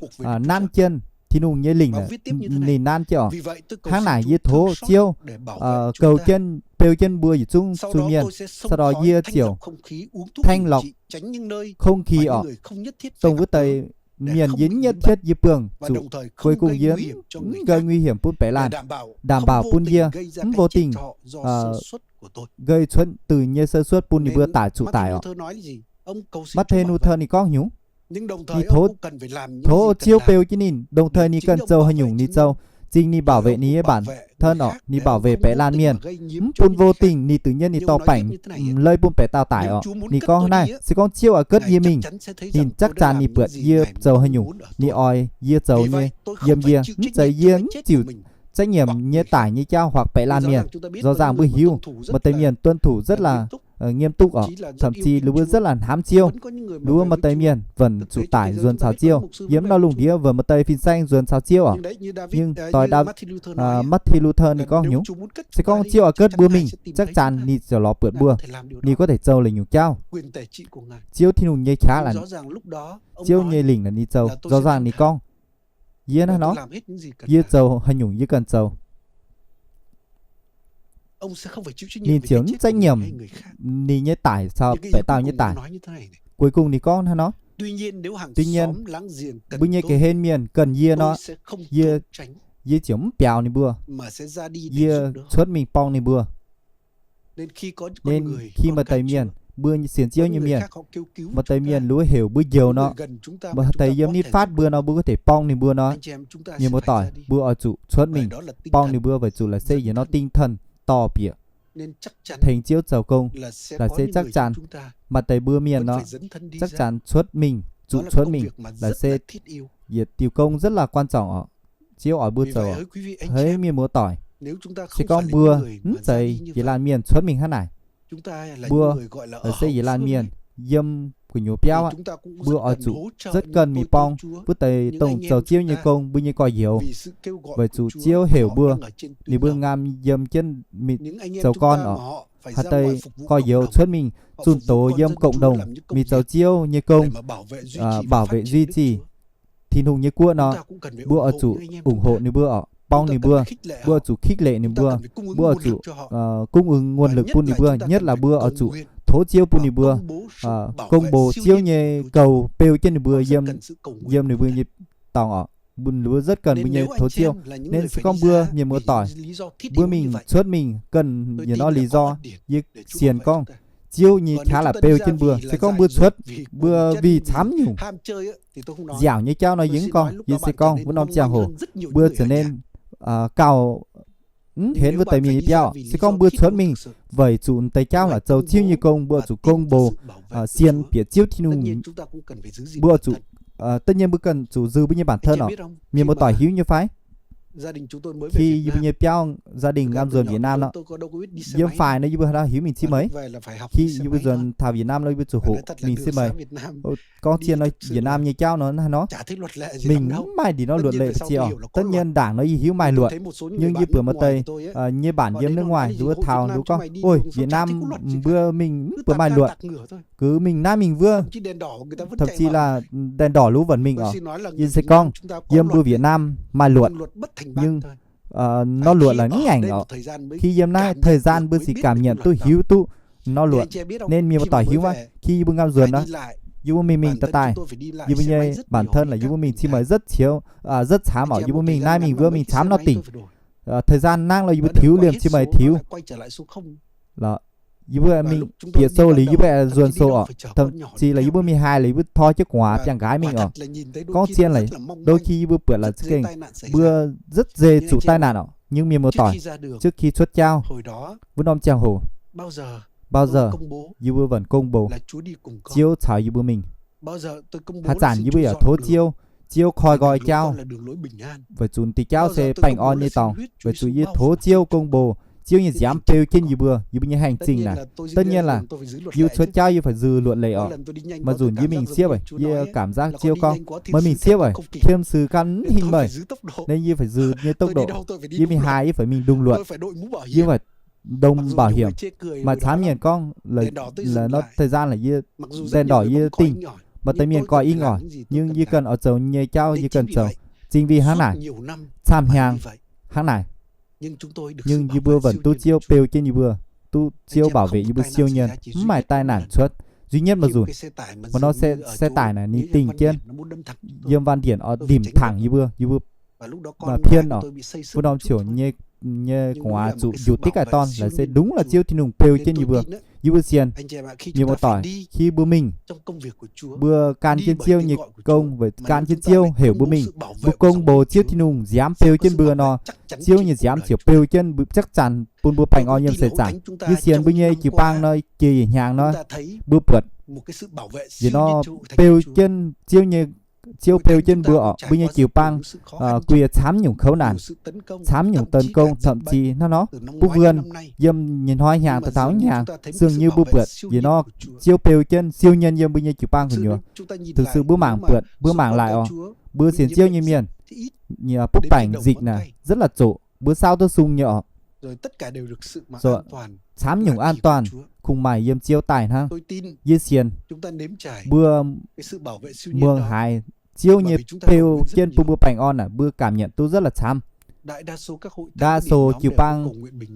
nanv jienv, Tin-Hungh nyei lingc ninh nanv jienv oc. Hnangv naaic yie tov Ziouv goux jienv beu jienv mbuo yietc zungv zuiz-mienh. Sau dor yie ziouc thanh lọc không khí orqc, dongh wuov deix mienh yie nhất thiết yie buangh zuqc cuối cùng yie mv gây nguy hiểm bun beiv laanh, đảm bảo bun yie mv vô tình gây cuốn từ nyei sơ suất bun ninh mbuo tải zuqc tải orqc. Martin Luther ninh gorngv nyungc, ninh tov Ziouv beu jienv ninh, đồng thời ninh cần zoux haaix nyungc ninh zoux, zingh ninh bảo vệ ninh nyei bản thân orqc, ninh bảo vệ beiv laanh mienh, mv bun vô tình ninh tự nhiên ninh dorh baengc lei bun beiv dauh tải orqc. Ninh gorngv naaiv, se gorngv Ziouv oix gotv yie mingh, ninh chắc chắn ninh buatc yie zoux haaix nyungc ninh oix yie zoux nyei, yiem yie, mv zeiz yie mv ziux trách nhiệm nyei tải nyei jauv hoặc beiv laanh mienh. Rõ ràng mbuo hiuv maaih deix mienh tuân thủ rất là nghiêm túc orqc, thậm chí ninh mbuo rất là hnamv Ziouv. Ninh mbuo maaih deix mienh vẫn zuqc tải nzuonx caux Ziouv. Yiem norm lungh ndiev vẫn maaih deix fin-saeng nzuonx caux Ziouv orqc. Nhưng doix Martin Luther ninh gorngv nyungc, se gorngv Ziouv oix gotv mbuo mingh, chắc chắn ninh ziouc lorz buatc mbuo, ninh có thể zoux lengh nyungc jauv. Ziouv Tin-Hungh nyei qaqv laanh, Ziouv nyei lingc laanh ninh zoux. Rõ ràng ninh gorngv, yie naaiv nor, yie zoux haaix nyungc yie ganh zoux. Ninh ziouc mv trách nhiệm ninh nyei tải caux beiv dauh nyei tải. Cuối cùng ninh gorngv hnangv nor, tuy nhiên, mbuo nyei ga'hlen mienh ganh yie nor, yie, yie ziouc mv biaux ninh mbuo, yie cuotv mingh borng ninh mbuo. Nên khi maaih deix mienh, mbuo sienx Ziouv nyei mienh, maaih deix mienh luov heuc mbuo njoux nor, maaih deix yiem nitv fatv mbuo nor, mbuo có thể borng ninh mbuo nor. Mienh muoz-doic, mbuo oix zuqc cuotv mingh borng ninh mbuo weic zuqc laaix se yietc norm tinh thần dorh bieqc tengx Ziouv zoux gong, laaix se chắc chắn maaih deix mbuo mienh nor, chắc chắn cuotv mingh, zuqc cuotv mingh, laaix se yietc diuh gong rất là quan trọng orqc. Ziouv oix mbuo zoux orqc. Hei mienh muoz-doic, se gorngv mbuo mv zeiz yietc laanh mienh cuotv mingh hnangv naaic, mbuo laaix se yietc laanh mienh yiem gu'nyuoz biauv aqv, mbuo oix zuqc rất cần mingh borng wuov deix dongh zoux Ziouv nyei gong, mbuo nyei gorx-youz. Weic zuqc Ziouv heuc mbuo, ninh mbuo ngamv yiem jienv mingh zoux gorn orqc. Haaix deix gorx-youz cuotv mingh zunh doz yiem cộng đồng mingh zoux Ziouv nyei gong, bảo vệ duy trì Tin-Hungh nyei guoqv nor, mbuo oix zuqc ủng hộ ninh mbuo orqc, borng ninh mbuo. Mbuo oix zuqc khích lệ ninh mbuo, mbuo oix zuqc cung ứng nguồn lực bun ninh mbuo, nhất là mbuo oix zuqc tov Ziouv bun ninh mbuo công bố Ziouv nyei goux beu jienv ninh mbuo yiem, yiem ninh mbuo nyei dorngx orqc. Ninh mbuo rất cần mbuo nyei tov Ziouv. Nên se gorngv mbuo mienh muoz-doic, mbuo mingh cuotv mingh cần yietc norm lý do, yie sienx gorngv Ziouv nyei qaqv laaix beu jienv mbuo. Se gorngv mbuo cuotv, mbuo vì camv nyungc, nziaauc nyei jauv nor yie mv gorngv. Yie se gorngv wuov norm ziangh hoc mbuo za'gengh gauh mv henv wuov deix mienh nyei biauv. Se gorngv mbuo cuotv mingh weic zuqc deix jauv laaix zoux Ziouv nyei gong, mbuo zuqc công bố, sienx bieqc Ziouv Tin-Hungh, mbuo zuqc, tất nhiên mbuo cần zuqc zư mbuo nyei bản thân orqc. Mienh muoz-doic hiuv nyei fai? Khi yie mbuo nyei biauv gia đình ngamv nzuonx Việt Nam nor, yiem faix nor yie mbuo haaix dauh hiuv mingh cim meih? Khi yie mbuo nzuonx taux Việt Nam nor yie mbuo zuqc hoqc mingh cim meih. Gorngv zien nor Việt Nam nyei jauv nor hnangv haaix nor, mingh mv maaih ndin norm luật lệ ba'ziex orqc. Tất nhiên đảng nor yie hiuv maaih luật, nhưng yie buatc maaih deix nyei bản yiem nước ngoài ninh mbuo taux ninh mbuo gorngv, ôi, Việt Nam mbuo mingh mv buatc maaih luật, cứ mingh naaiv mingh wuov, thậm chí là đèn đỏ lu vẫn mingh orqc. Yie se gorngv yiem mbuo Việt Nam maaih luật, nhưng norm luật là mv ngaengc orqc. Khi yiem naaiv thời gian mbuo sic cảm nhận duqv hiuv duqv norm luật. Nên mienh muoz-doic hiuv maiv? Khi yie mbuo ngamv nzuonx nor, yie mbuo mingh mingh daaih daaih, yie mbuo nyei bản thân là yie mbuo mingh cim meih rất thiếu, rất xám orqc. Yie mbuo mingh naaiv mingh wuov mingh camv nor tỉnh. Thời gian nangv nor yie mbuo tiux liemh cim meih tiux lorqc. Yie mbuo mingh bieqc sou liuz yie mbuo aengx nzuonx sou orqc. Thậm chí là yie mbuo mingh haaix liuz yie mbuo tor jienv gu'nguaaz biangh nqaaix mingh orqc. Gorngv zien laic, đôi khi yie mbuo buatc laaix za'gengh mbuo rất dễ zuqc tai nạn orqc. Nhưng mienh muoz-doic, trước khi xuất jauv, wuov norm ziangh hoc, bao giờ yie mbuo vẫn công bố Ziouv caux yie mbuo mingh. Haaix zanc yie mbuo yaac tov Ziouv, Ziouv koi nqoi jauv, weic zuqc diuh jauv se baengh orn nyei dorngx. Weic zuqc yie tov Ziouv công bố Ziouv nyei nziaamv beu jienv yie mbuo, yie mbuo nyei hành trình naaic. Tất nhiên là yie mbuo cuotv jauv yie phải giữ luật lệ orqc. Maaih nzunc yie mingh siepv weic, yie cảm giác Ziouv gorngv, meih mingh siepv weic, thiêm sự găn hinh meih. Nên yie phải giữ nyei tốc độ. Yie mingh haaix yie phải mingh đúng luật. Yie phải đồng bảo hiểm. Maaih camv mienh gorngv, laaix nor thời gian là yie, đèn đỏ yie tỉnh, maaih deix mienh coi inh ỏi, nhưng yie ganh oix zoux nyei jauv yie ganh zoux. Chính vì hnangv naaic, camv hnyangx hnangv naaic, nhưng yie mbuo vẫn duqv Ziouv beu jienv yie mbuo. duqv Ziouv bảo vệ yie mbuo siou nyei, mv maaih tai nản cuotv. Duy nhất mà dù, mà nó xe, xe tải naaic ninh dingh jienv yiem wan-đienc oix ndimc thẳng yie mbuo, yie mbuo pien oc. Mbuo norm ziouc nyei, nyei gu'nguaaz zuqc njuqc diqv gaaih dorn laaix se đúng là Ziouv Tin-Hungh beu jienv yie mbuo. Yie mbuo sienx, mienh muoz-doic, khi mbuo mingh, mbuo gan jienv Ziouv nyei gong, weic gan jienv Ziouv heuc mbuo mingh, mbuo gong mbox Ziouv Tin-Hungh nziaamv beu jienv mbuo nor, Ziouv nyei nziaamv ziouc beu jienv mbuo, chắc chắn bun mbuo baengh orn yiem seix zaangc. Yie sienx mbuo nyei jiu-baang nor, jiex yietc hnyangx nor, mbuo buatc yietc nor beu jienv Ziouv nyei, Ziouv beu jienv mbuo oc. Mbuo nyei jiu-baang guei camv nyungc kouv naanc, camv nyungc tấn công, thậm chí hnangv nor, butv wuon yiem nyei hnoi hnyangx daaih taux hnyangx, dường như mbuo buatc yietc nor Ziouv beu jienv siou nyei yiem mbuo nyei jiu-baang gu'nyuoz. Thực sự mbuo mangc buatc, mbuo mangc laaix oc, mbuo sienx Ziouv nyei mienh, butv baengc dịch naaic rất là zoqc, mbuo saauv duqv sung nyei oc. Camv nyungc an toàn kungx maaih yiem Ziouv daaih hnangv. Yie sienx mbuo muangx haiz Ziouv nyei beu jienv bun mbuo baengh orn naaic, mbuo cảm nhận duqv rất là camv. Đa số jiu-baang,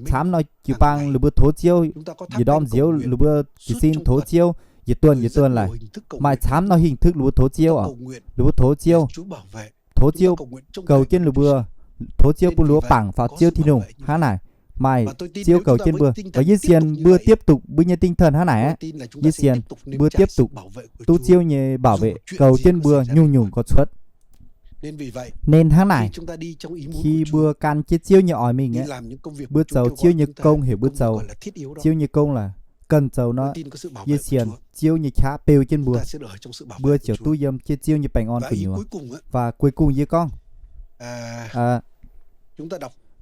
camv nor jiu-baang ninh mbuo tov Ziouv, yietc ndorm nziouv ninh mbuo jiez sin tov Ziouv, yietc duonh yietc duonh laic. Maaih camv nor hình thức ninh mbuo tov Ziouv oc, ninh mbuo tov Ziouv, tov Ziouv goux jienv ninh mbuo, tov Ziouv bun ninh mbuo bangc faaux Ziouv Tin-Hungh hnangv naaic. Maaih Ziouv goux jienv mbuo. Và yie sienx mbuo tiếp tục mbuo nyei tinh thần hnangv naaic aqv. Yie sienx mbuo tiếp tục duqv Ziouv nyei bảo vệ goux jienv mbuo nyungc-nyungc gorx-cuotv. Nên hnangv naaic, khi mbuo gan jienv Ziouv nyei oix mingh aqv, mbuo zoux Ziouv nyei gong, heuc mbuo zoux Ziouv nyei gong là cần zoux nor, yie sienx Ziouv nyei qaqv beu jienv mbuo, mbuo ziouc duqv yiem jienv Ziouv nyei baengh orn gu'nyuoz. Và cuối cùng yie gorngv,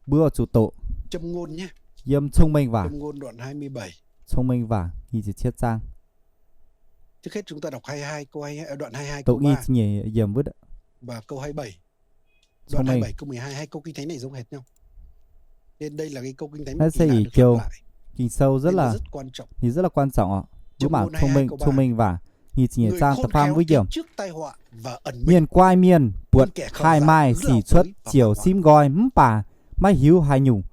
mbuo zuqc doqc yiem Thông Minh Và, Thông Minh Và nyic ziepc cietv zaang, doqc nyic ziepc nyeic yiemc wuov, Thông Minh Naaiv se ih jouh Ging-Sou rất là, ninh rất là quan trọng oc. Mbuo mangc Thông Minh, Thông Minh Và nyic ziepc nyeic zaang da'faam wuov yiemc. Mienh guai mienh buatc haih maaih sic cuotv ziouc simv nqoi, mv baac maiv hiuv haaix nyungc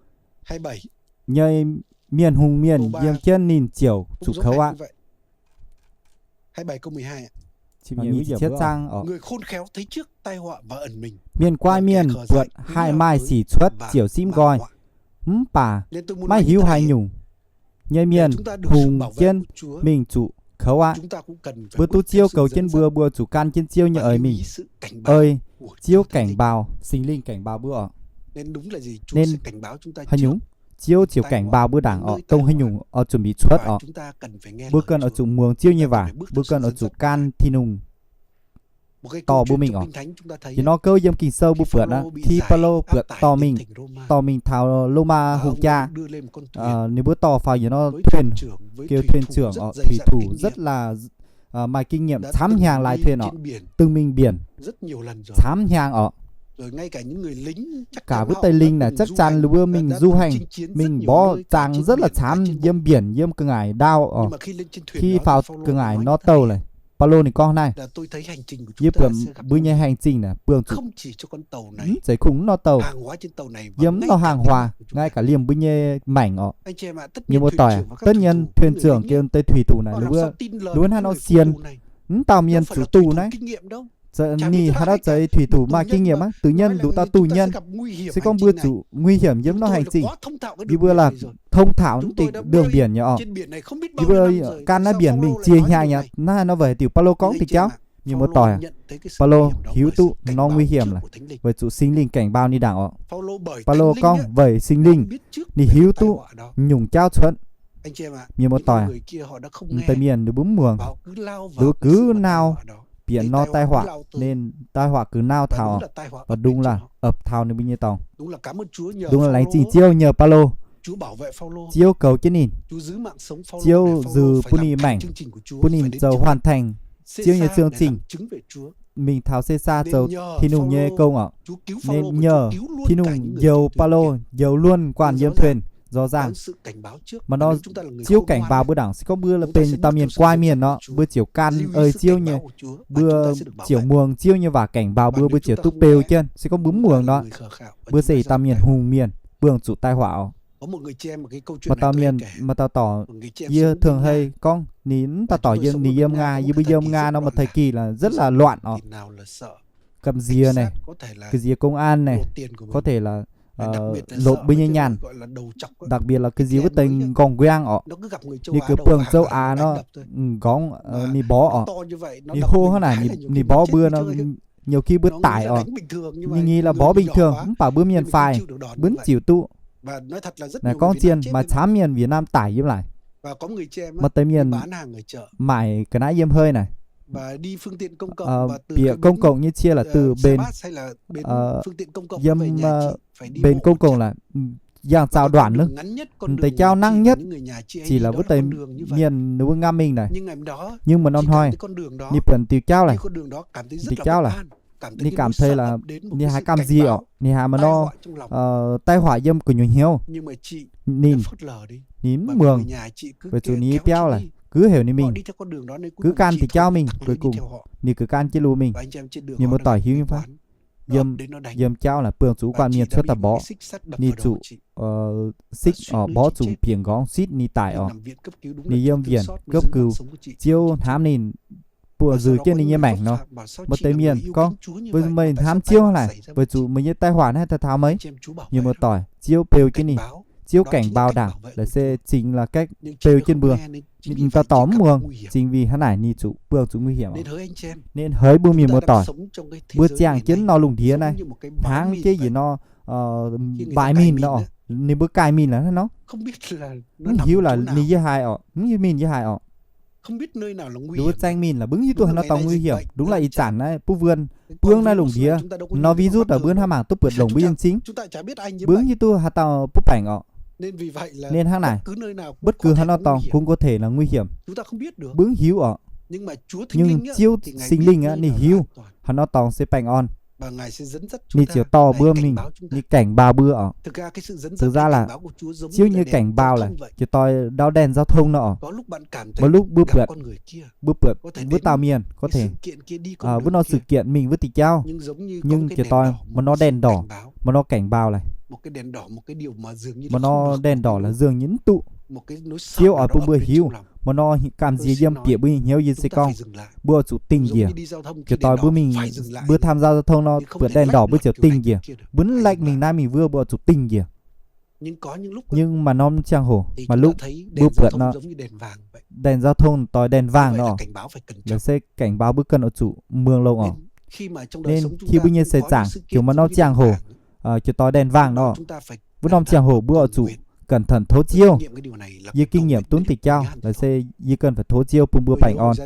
nyei mienh hungh mienh yiem jienv ninh ziouc zuqc kouv aqv. Mienh guai mienh buatc haih maaih sic cuotv ziouc simv nqoi, mv baac maiv hiuv haaix nyungc nyei mienh hungh jienv mingh zuqc kouv aqv. Mbuo duqv Ziouv goux jienv mbuo, mbuo zuqc gan jienv Ziouv nyei eix mingh, ei Ziouv cảnh báo, Singx Lingh cảnh báo mbuo oc. Nên haaix nyungc, Ziouv ziouc cảnh báo mbuo ndaangc oc, dongh haaix nyungc oix zuqc mbic cuotv oc. Mbuo cần oix zuqc muangx Ziouv nyei waac, mbuo cần oix zuqc gan Tin-Hungh dorh mbuo mingh oc. Yietc norm gouv yiem Ging-Sou mbuo buatc aqv, khi Baulo buatc dorh mingh, dorh mingh taux Lômaa hungh jaa, ninh mbuo dorh faaux yietc norm thuyền, kêu thuyền trưởng oc, thủy thủ rất là maaih kinh nghiệm, camv hnyangx laaix thuyền oc, từng mingh biển camv hnyangx oc. Cả wuov deix linh naaic chắc chắn ninh mbuo mingh du hành, mingh mborqv zaang rất là camv, yiem biển, yiem ga'ngaaic đao oc. Khi faaux ga'ngaaic norm douh laic, Baulo ninh gorngv naaiv, yie buatc mbuo nyei hành trình naaic buangh zuqc mv zeiz kungx norm douh, yiem norm hàng hóa, ngay cả liemh mbuo nyei maengc oc. Mienh muoz-doic, tất nhiên thuyền trưởng kêu deix thủy thủ naaic, ninh mbuo hnangv nor sienx, mv dauh mienh zuqc duqv naaiv ninh haaix dauh zeiz thủy thủ maaih kinh nghiệm aqv, tự nhiên nduqc dauh duqv nhân. Se gorngv mbuo zuqc nguy hiểm yiem norm hành trình, yie mbuo là thông thạo mv deix đường biển nyei oc. Yie mbuo gan naaiv biển mingh ziex hnyangx nyei, naaiv nor weic diuc Baulo gorngv diuh jauv. Mienh muoz-doic, Baulo hiuv duqv norm nguy hiểm laic, weic zuqc Singx Lingh cảnh báo ninh ndaangc oc. Baulo gorngv weic Singx Lingh ninh hiuv duqv nyungc jauv cuotv. Mienh muoz-doic, deix mienh ninh mbuo mv muangx, ninh mbuo gux nau bieqc norm tai họa, nên tai họa gux nau taux, và đúng là ập taux ninh mbuo nyei dorngx. Đúng là laengz zingh Ziouv nhờ Baulo, Ziouv goux jienv ninh, Ziouv zux bun ninh maengc, bun ninh zoux hoàn thành Ziouv nyei chương trình, mingh taux Sê-saa zoux Tin-Hungh nyei gong oc. Nên nhờ Tin-Hungh njoux Baulo, njoux luôn quan yiem thuyền, rõ ràng. Mà nor Ziouv cảnh báo mbuo ndaangc, se gorngv mbuo benx dauh mienh guai mienh nor, mbuo ziouc gan ei Ziouv nyei, mbuo ziouc muangx Ziouv nyei waac cảnh báo mbuo, mbuo ziouc duqv beu jienv. Se gorngv mbuo mv muangx nor, mbuo se dauh mienh hungh mienh, buangh zuqc tai họa oc. Maaih dauh mienh, maaih dauh dorc, yie thường hay gorngv ninh, mv dauh dorc ninh yiem Nga, yie mbuo yiem Nga nor maaih thời kỳ là rất là loạn orqc. Ga'nziex naaic, ga'nziex công an naaic, có thể là lột mbuo nyei nyaanh, đặc biệt là ga'nziex wuov deix nqorngv nquang orqc. Ninh ga'buangh châu Á nor, nqorngv ninh mborqv orqc. Ninh hô hnangv naaic, ninh mborqv mbuo nor, nhiều khi mbuo tải orqc. Ninh nyei là mborqv bình thường, mv baac mbuo mienh faix, mbuo mv ziux duqv. Naaiv gorngv zien maaih camv mienh Việt Nam tải yiem naaic. Maaih deix mienh maaic ga'naaiv yiem hei naaic, bieqc công cộng nyei cie là từ bên, yiem bên công cộng là yangh zaux đoạn nor. Deix jauv ngắn nhất chỉ là wuov deix mienh ninh mbuo ngam mingh naaic. Nhưng mà norm hnoi ninh buatc diuh jauv laic, diuh jauv laic, ninh cảm thấy là ninh haiz gamh nziex orqc, ninh haiz maaih norm tai họa yiem gu'nyuoz hnyouv. Ninh, ninh mv muangx, weic zuqc ninh nyei biauv laic gux heuc ninh mingh, gux gan diuh jauv mingh, cuối cùng ninh gux gan jienv lui mingh. Mienh muoz-doic hiuv nyei fai? Yiem jauv laic buangh zuqc guanh mienh cuotv daaih mborqv, ninh zuqc six orqc, mborqv zuqc bieqc nqorngv six ninh daic orqc. Ninh yiem viện cấp cứu, Ziouv hnamv ninh, buoqc nzuih jienv ninh nyei maengc nor. Maaih deix mienh gorngv, meih hnamv Ziouv laic weic zuqc meih nyei tai họa naaiv daaih taux meih? Mienh muoz-doic, Ziouv beu jienv ninh, Ziouv cảnh báo ndaangc laaix se chính là cách beu jienv mbuo. Ninh daaih dorh mv muangx chính vì hnangv naaic ninh zuqc buangh zuqc nguy hiểm. Nên hỡi mbuo mienh muoz-doic, mbuo ziangh jienv nor lungh ndiev naaiv, hnangv jienv yietc norm mbaix mìn nor, ninh mbuo gaaih mìn laaix hnangv nor, mv hiuv laaix ninh yiem haaix orqc, mv hiuv mìn yiem haaix orqc. Ninh mbuo zaeng mìn laaix mbuo mv hiuv duqv haaix nor dorngx nguy hiểm. Đúng là ih zanc naaiv butv wuon buangv naaiv lungh ndiev nor virus laaix mbuo hnangv mangc duqv buatc longc mbuo yiem m'zing, mbuo mv hiuv duqv haaix dauh butv baengc orqc. Nên hnangv naaic, bất cứ haaix nor dorngx cũng có thể là nguy hiểm, mbuo mv hiuv orqc. Nhưng Ziouv Singx Lingh aqv ninh hiuv haaix nor dorngx se baengh orn. Ninh ziouc dorh mbuo mingh, ninh cảnh báo mbuo orqc. Thực ra laaix Ziouv nyei cảnh báo laaix ziouc dorh ndau đèn giao thông nor orqc. Maaih lúc mbuo buatc, mbuo buatc wuov dauh mienh có thể wuov norm sự kiện mingh wuov diuh jauv, nhưng ziouc dorh maaih norm đèn đỏ, maaih norm cảnh báo laaix, maaih norm đèn đỏ laaix dường như mv duqv. Ziouv oix bun mbuo hiuv maaih norm gamh nziex yiem bieqc mbuo nyei hnyouv yie se gorngv, mbuo oix zuqc dingh njiec. Ziouc dorh mbuo mingh, mbuo tham gia giao thông nor buatc đèn đỏ mbuo ziouc dingh njiec, mbuo mv laengh mingh naaiv mingh wuov, mbuo oix zuqc dingh njiec. Nhưng maaih norm ziangh hoc, maaih lúc mbuo buatc nor đèn giao thông dorh đèn vàng nor, laaix se cảnh báo mbuo cần oix zuqc mường longx orqc. Nên khi mbuo nyei seix zaangc ziouc maaih norm ziangh hoc ziouc dorh đèn vàng nor, wuov norm ziangh hoc mbuo oix zuqc cẩn thận tov Ziouv. Yie kinh nghiệm duqv diuh jauv laaix se yie cần phải tov Ziouv bun mbuo baengh orn.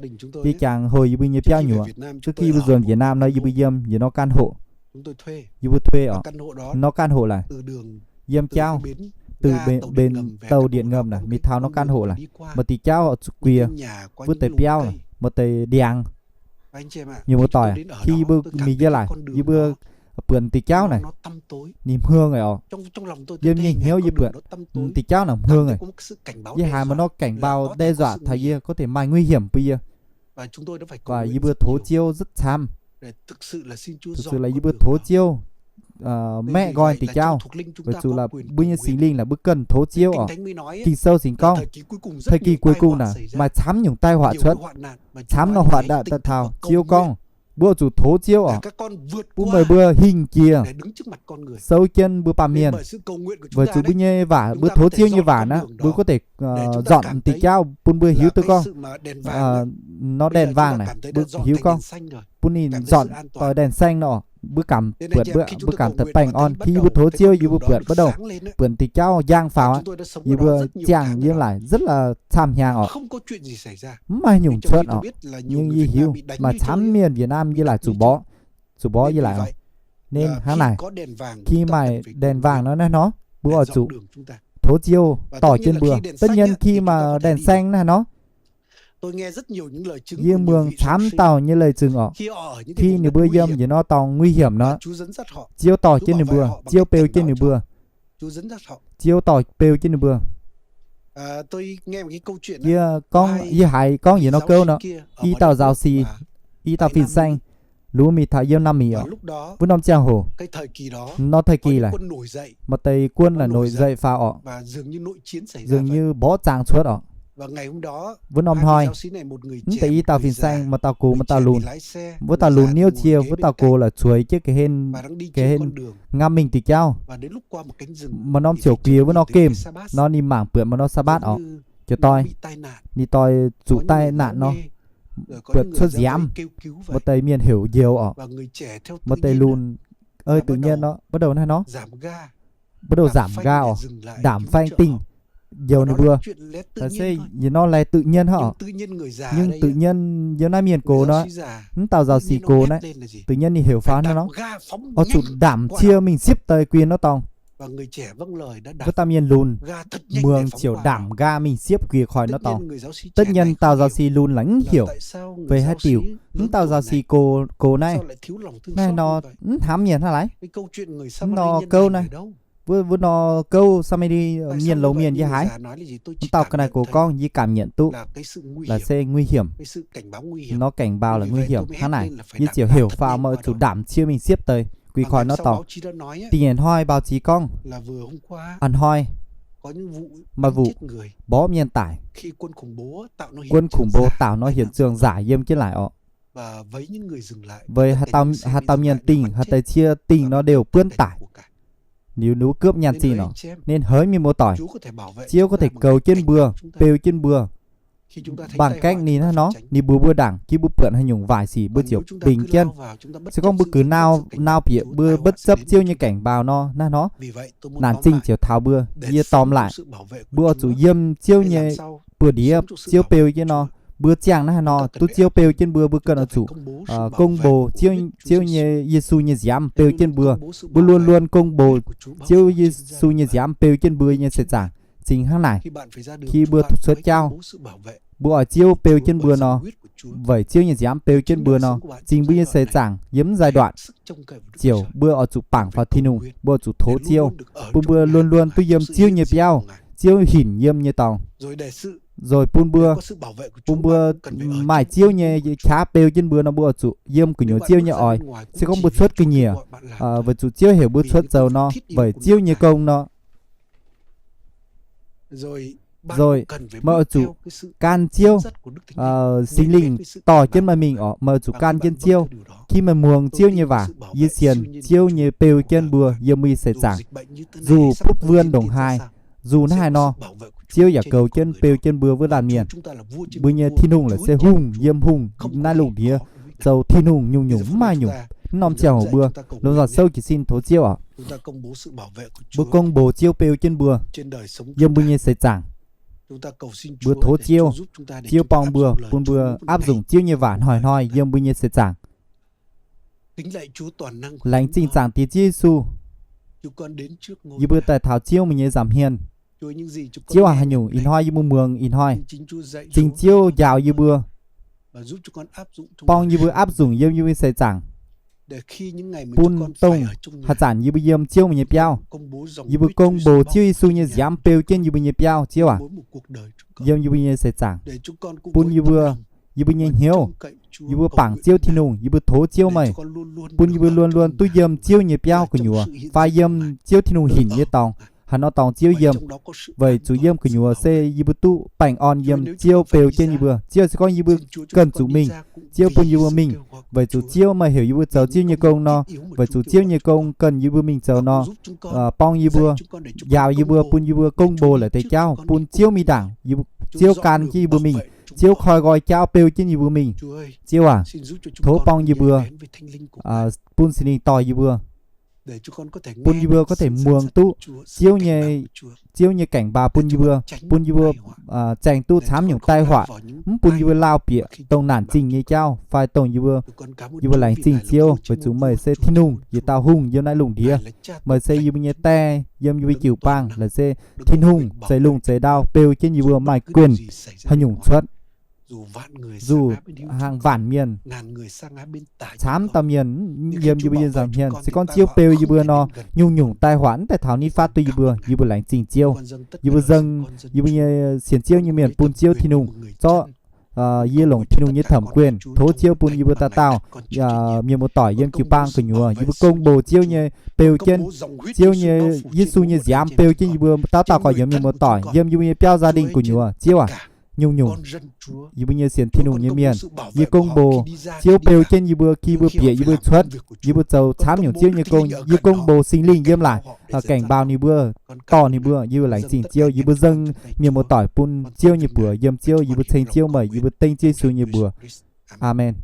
Yie jangx houc yie mbuo nyei biauv nyuoqc, trước khi mbuo nzuonx Việt Nam nor yie mbuo yiem yietc norm căn hộ. Yie mbuo thuê orqc, norm căn hộ laaix yiem jauv, từ bến tàu điện ngầm naaic mingh taux norm căn hộ laaix, maaih diuh jauv oix zuqc guiex wuov deix biauv, maaih deix ndiangx. Mienh muoz-doic, khi yie mbuo mingh yiem naaic, yie mbuo buatc diuh jauv naaic, ninh hmuangx orqc. Yiem nyei hnyouv yie buatc diuh jauv naaic hmuangx. Yie haiz maaih norm cảnh báo đe dọa taux yie, có thể maaih nguy hiểm bun yie. Yie mbuo tov Ziouv rất camv. Thực sự là yie mbuo tov Ziouv maeqv nqoi diuh jauv, weic zuqc là mbuo nyei Singx Lingh là mbuo cần tov Ziouv orqc. Ging-Sou cingx gorngv, thời kỳ cuối cùng naaic maaih camv nyungc tai họa cuotv, camv norm hoạn nạn daaih taux. Ziouv gorngv, mbuo zuqc tov Ziouv orqc, bun meih mbuo hingh jiex, souv jienv mbuo baamh mienh. Weic zuqc mbuo nyei waac, mbuo tov Ziouv nyei waac naaiv, mbuo có thể dọn diuh jauv bun mbuo hiuv duqv gorngv, norm đèn vàng naaic mbuo hiuv gorngv, bun ninh dọn dorh đèn xanh nor, mbuo cảm, mbuo cảm thấy baengh orn. Khi yie mbuo tov Ziouv, yie mbuo buatc bắt đầu buatc diuh jauv njang faaux aqv. Yie mbuo ziangh yiem naaic rất là camv hnyangx orqc. Mv maaih nyungc cuotv orqc. Nhưng yie hiuv maaih camv mienh Việt Nam yie laaic zuqc mborqv, zuqc mborqv yie laaic orqc. Nên hnangv naaic, khi maaih đèn vàng nor naaiv nor, mbuo oix zuqc tov Ziouv dorh jienv mbuo. Tất nhiên khi mà đèn xanh naaiv nor, yie muangx camv dauh nyei lei zingh orqc. Khi ninh mbuo yiem yietc norm dorngx nguy hiểm nor, Ziouv dorh jienv ninh mbuo, Ziouv beu jienv ninh mbuo, Ziouv dorh beu jienv ninh mbuo. Yie gorngv, yie haiz gorngv yietc norm gouv nor, i dauh giáo sĩ, i dauh fin-saeng, Lu mingh taux yiem Nam Mì orqc. Wuov norm ziangh hoc, norm thời kỳ laic, maaih deix quân nổi dậy faaux orqc, dường như mborqv zaangc cuotv orqc. Wuov norm hnoi, mv deix i dauh fin-saeng maaih dauh gox maaih dauh lunx. Wuov dauh lunx niouv cie, wuov dauh gox laaix cueix jienv ga'hlen, ga'hlen ngam mingh diuh jauv. Maaih norm ziouc guiex wuov norm gemh nor, ninh mangc buatc maaih norm Sabatv orqc, ziouc doix, ninh doix zuqc tai nạn nor, buatc cuotv nziaamv, maaih deix mienh heuc njoux orqc, maaih deix lunx, tự nhiên nor, bắt đầu naaiv nor, bắt đầu giảm ga orqc, đảm phanh tỉnh, njoux ninh mbuo. Laaix se yietc norm laengz tự nhiên hnangv orqc. Nhưng tự nhiên yiem naaiv mienh gox nor, mv dauh zaux sic gox naaiv, tự nhiên ninh heuc faaux naaiv nor, oix zuqc đảm cie mingh siepv deix guiex norm dorngx. Wuov dauh mienh lunx muangx ziouc đảm ga mingh siepv guiex koiv norm dorngx. Tất nhiên dauh zaux sic lunx laaix mv heuc weic haaix diuc, mv dauh zaux sic gox, gox naaiv, naaiv nor, mv hnamv mienh hnangv laaix. Mv nor gouv naaiv, wuov, wuov nor gouv Sa-ma-li mienh loz mienh yie haiz. Mv dauh ga'naaiv gox gorngv yie cảm nhận duqv laaix se nguy hiểm. Nor cảnh báo laaix nguy hiểm hnangv naaic, yie ziouc heuc faaux meih oix zuqc đảm cie mingh siepv deix guiex koiv norm dorngx. Da'nyeic hnoi báo chí gorngv, a'hnoi maaih vụ mborqv mienh daic, quân khủng bố tạo nên hiện tượng giả yiem jienv laaix orqc. Weic haaix dauh mienh dingh, haaix deix cie dingh nor, đều buonv daic. Liuz ninh cướp nyaanh zinh orqc, nên hỡi mienh muoz-doic, Ziouv có thể goux jienv mbuo, beu jienv mbuo. Mangc gaengv ninh hnangv nor, ninh mbuox mbuo ndaangc, jiex mbuo buatc haaix nyungc waaic sic mbuo ziouc bingx jienv. Se gorngv mbuo gux nau, nau bieqc mbuo bất chấp Ziouv nyei cảnh báo nor, hnangv nor, naanc zingh ziouc taux mbuo. Yie dorh laaic, mbuo oix zuqc yiem Ziouv nyei buoz-ndiev, Ziouv beu jienv nor. Mbuo ziangh hnangv haaix nor duqv Ziouv beu jienv mbuo, mbuo ganh oix zuqc công bố Ziouv, Ziouv nyei Yesu nyei nziaamv beu jienv mbuo. Mbuo luôn luôn công bố Ziouv Yesu nyei nziaamv beu jienv mbuo nyei seix zaangc. Cingx hnangv naaic, khi mbuo cuotv jauv, mbuo oix Ziouv beu jienv mbuo nor, weic Ziouv nyei nziaamv beu jienv mbuo nor, cingx mbuo nyei seix zaangc yiem giai đoạn ziouc mbuo oix zuqc bangc faaux Tin-Hungh, mbuo oix zuqc tov Ziouv, bun mbuo luôn luôn duqv yiem Ziouv nyei biauv, Ziouv hinc yiem nyei dorngx. Rồi bun mbuo, bun mbuo maaih Ziouv nyei qaqv beu jienv mbuo nor, mbuo oix zuqc yiem gu'nyuoz Ziouv nyei oix. Se gorngv mbuo cuotv ga'nyiec, weic zuqc Ziouv heuc mbuo cuotv zoux nor, weic Ziouv nyei gong nor. Rồi, meih oix zuqc gan Ziouv, Singx Lingh dorh jienv meih mingh orqc, meih oix zuqc gan jienv Ziouv. Khi meih muangx Ziouv nyei waac, yie sienx Ziouv nyei beu jienv mbuo yiem mbuo nyei seix zaangc. Dù butv vươn ndongc haaix, dù hnangv haaix nor, Ziouv yaac goux jienv beu jienv mbuo wuov laanh mienh. Mbuo nyei Tin-Hungh laaix se hungh yiem hungh naaiv lungh ndiev, zoux Tin-Hungh nyungc-nyungc mv maaih nyungc. Mv norm ziangh hoc mbuo lomh nzoih souv jiez sin tov Ziouv orqc. Mbuo công bố Ziouv beu jienv mbuo yiem mbuo nyei seix zaangc. Mbuo tov Ziouv, Ziouv borng mbuo, bun mbuo áp dụng Ziouv nyei waac hnoi-hnoi yiem mbuo nyei seix zaangc. Laengz zingh Zaangc Diex Ziouv Yesu, yie mbuo daaih taux Ziouv meih nyei nza'hmien. Ziouv aac, haaix nyungc ih hnoi yie mbuo muangx ih hnoi, cingx Ziouv njaaux yie mbuo, borng yie mbuo áp dụng yiem yie mbuo nyei seix zaangc, bun dongh haaix zanc yie mbuo yiem Ziouv meih nyei biauv, yie mbuo công bố Ziouv Yesu nyei nziaamv beu jienv yie mbuo nyei biauv, Ziouv aac, yiem yie mbuo nyei seix zaangc, bun yie mbuo, yie mbuo nyei hnyouv, yie mbuo bangc Ziouv Tin-Hungh, yie mbuo tov Ziouv meih, bun yie mbuo luôn luôn duqv yiem Ziouv nyei biauv gu'nyuoz fai yiem Ziouv Tin-Hungh hinc nyei dorngx. Haaix nor dorngx Ziouv yiem, weic zuqc yiem gu'nyuoz se yie mbuo duqv baengh orn yiem Ziouv beu jienv yie mbuo. Ziouv, se gorngv yie mbuo ganh zuqc mingh, Ziouv bun yie mbuo mingh, weic zuqc Ziouv meih heuc yie mbuo zoux Ziouv nyei gong nor, weic zuqc Ziouv nyei gong ganh yie mbuo mingh zoux nor, borng yie mbuo, njaaux yie mbuo, bun yie mbuo công bố laaix deix jauv bun Ziouv mingh ndaangc, Ziouv gan jienv yie mbuo mingh, Ziouv koi nqoi jauv beu jienv yie mbuo mingh. Ziouv aac, tov borng yie mbuo, bun Singx Lingh dorh yie mbuo, bun yie mbuo có thể muangx duqv Ziouv nyei, Ziouv nyei cảnh báo bun yie mbuo, bun yie mbuo zaeng duqv camv nyungc tai họa, mv bun yie mbuo lauh bieqc dongh naanc zingh nyei jauv fai dongh yie mbuo, yie mbuo laengz zingh Ziouv, weic zuqc meih se Tin-Hungh yietc dauh hungh yiem naaiv lungh ndiev. Meih se yie mbuo nyei die yiem yie mbuo jiu-baang, laaix se Tin-Hungh zeix lungh zeix ndau beu jienv yie mbuo maaih quyền haaix nyungc cuotv. Dù hàng vạn mienh, camv dauh mienh yiem yie mbuo nyei nza'hmien, se gorngv Ziouv beu yie mbuo nor, nyungc-nyungc tai họa mv daaih taux nitv fatv duqv yie mbuo. Yie mbuo laengz zingh Ziouv. Yie mbuo dâng yie mbuo nyei sienx Ziouv nyei mienh bun Ziouv Tin-Hungh zorqv Yie longc Tin-Hungh nyei thẩm quyền, tov Ziouv bun yie mbuo dauh dauh mienh muoz-doic yiem jiu-baang gu'nyuoz, yie mbuo gong-mboh Ziouv nyei beu jienv, Ziouv nyei, Yesu nyei nziaamv beu jienv yie mbuo dauh dauh gorx-youz mienh muoz-doic yiem yie mbuo nyei biauv gia đình gu'nyuoz. Ziouv aac, nyungc-nyungc yie mbuo nyei sienx Tin-Hungh nyei mienh, yie gong-mboh, Ziouv beu jienv yie mbuo, yie mbuo bieqc, yie mbuo cuotv, yie mbuo zoux camv nyungc Ziouv nyei gong, yie gong-mboh Singx Lingh yiem laaic, cảnh báo ninh mbuo, dorh ninh mbuo. Yie mbuo laengz zingh Ziouv, yie mbuo nzengc mienh muoz-doic bun Ziouv nyei mbuox yiem Ziouv. Yie mbuo ceng Ziouv meih, yie mbuo dengv Ziouv Yesu nyei mbuox. Aamen.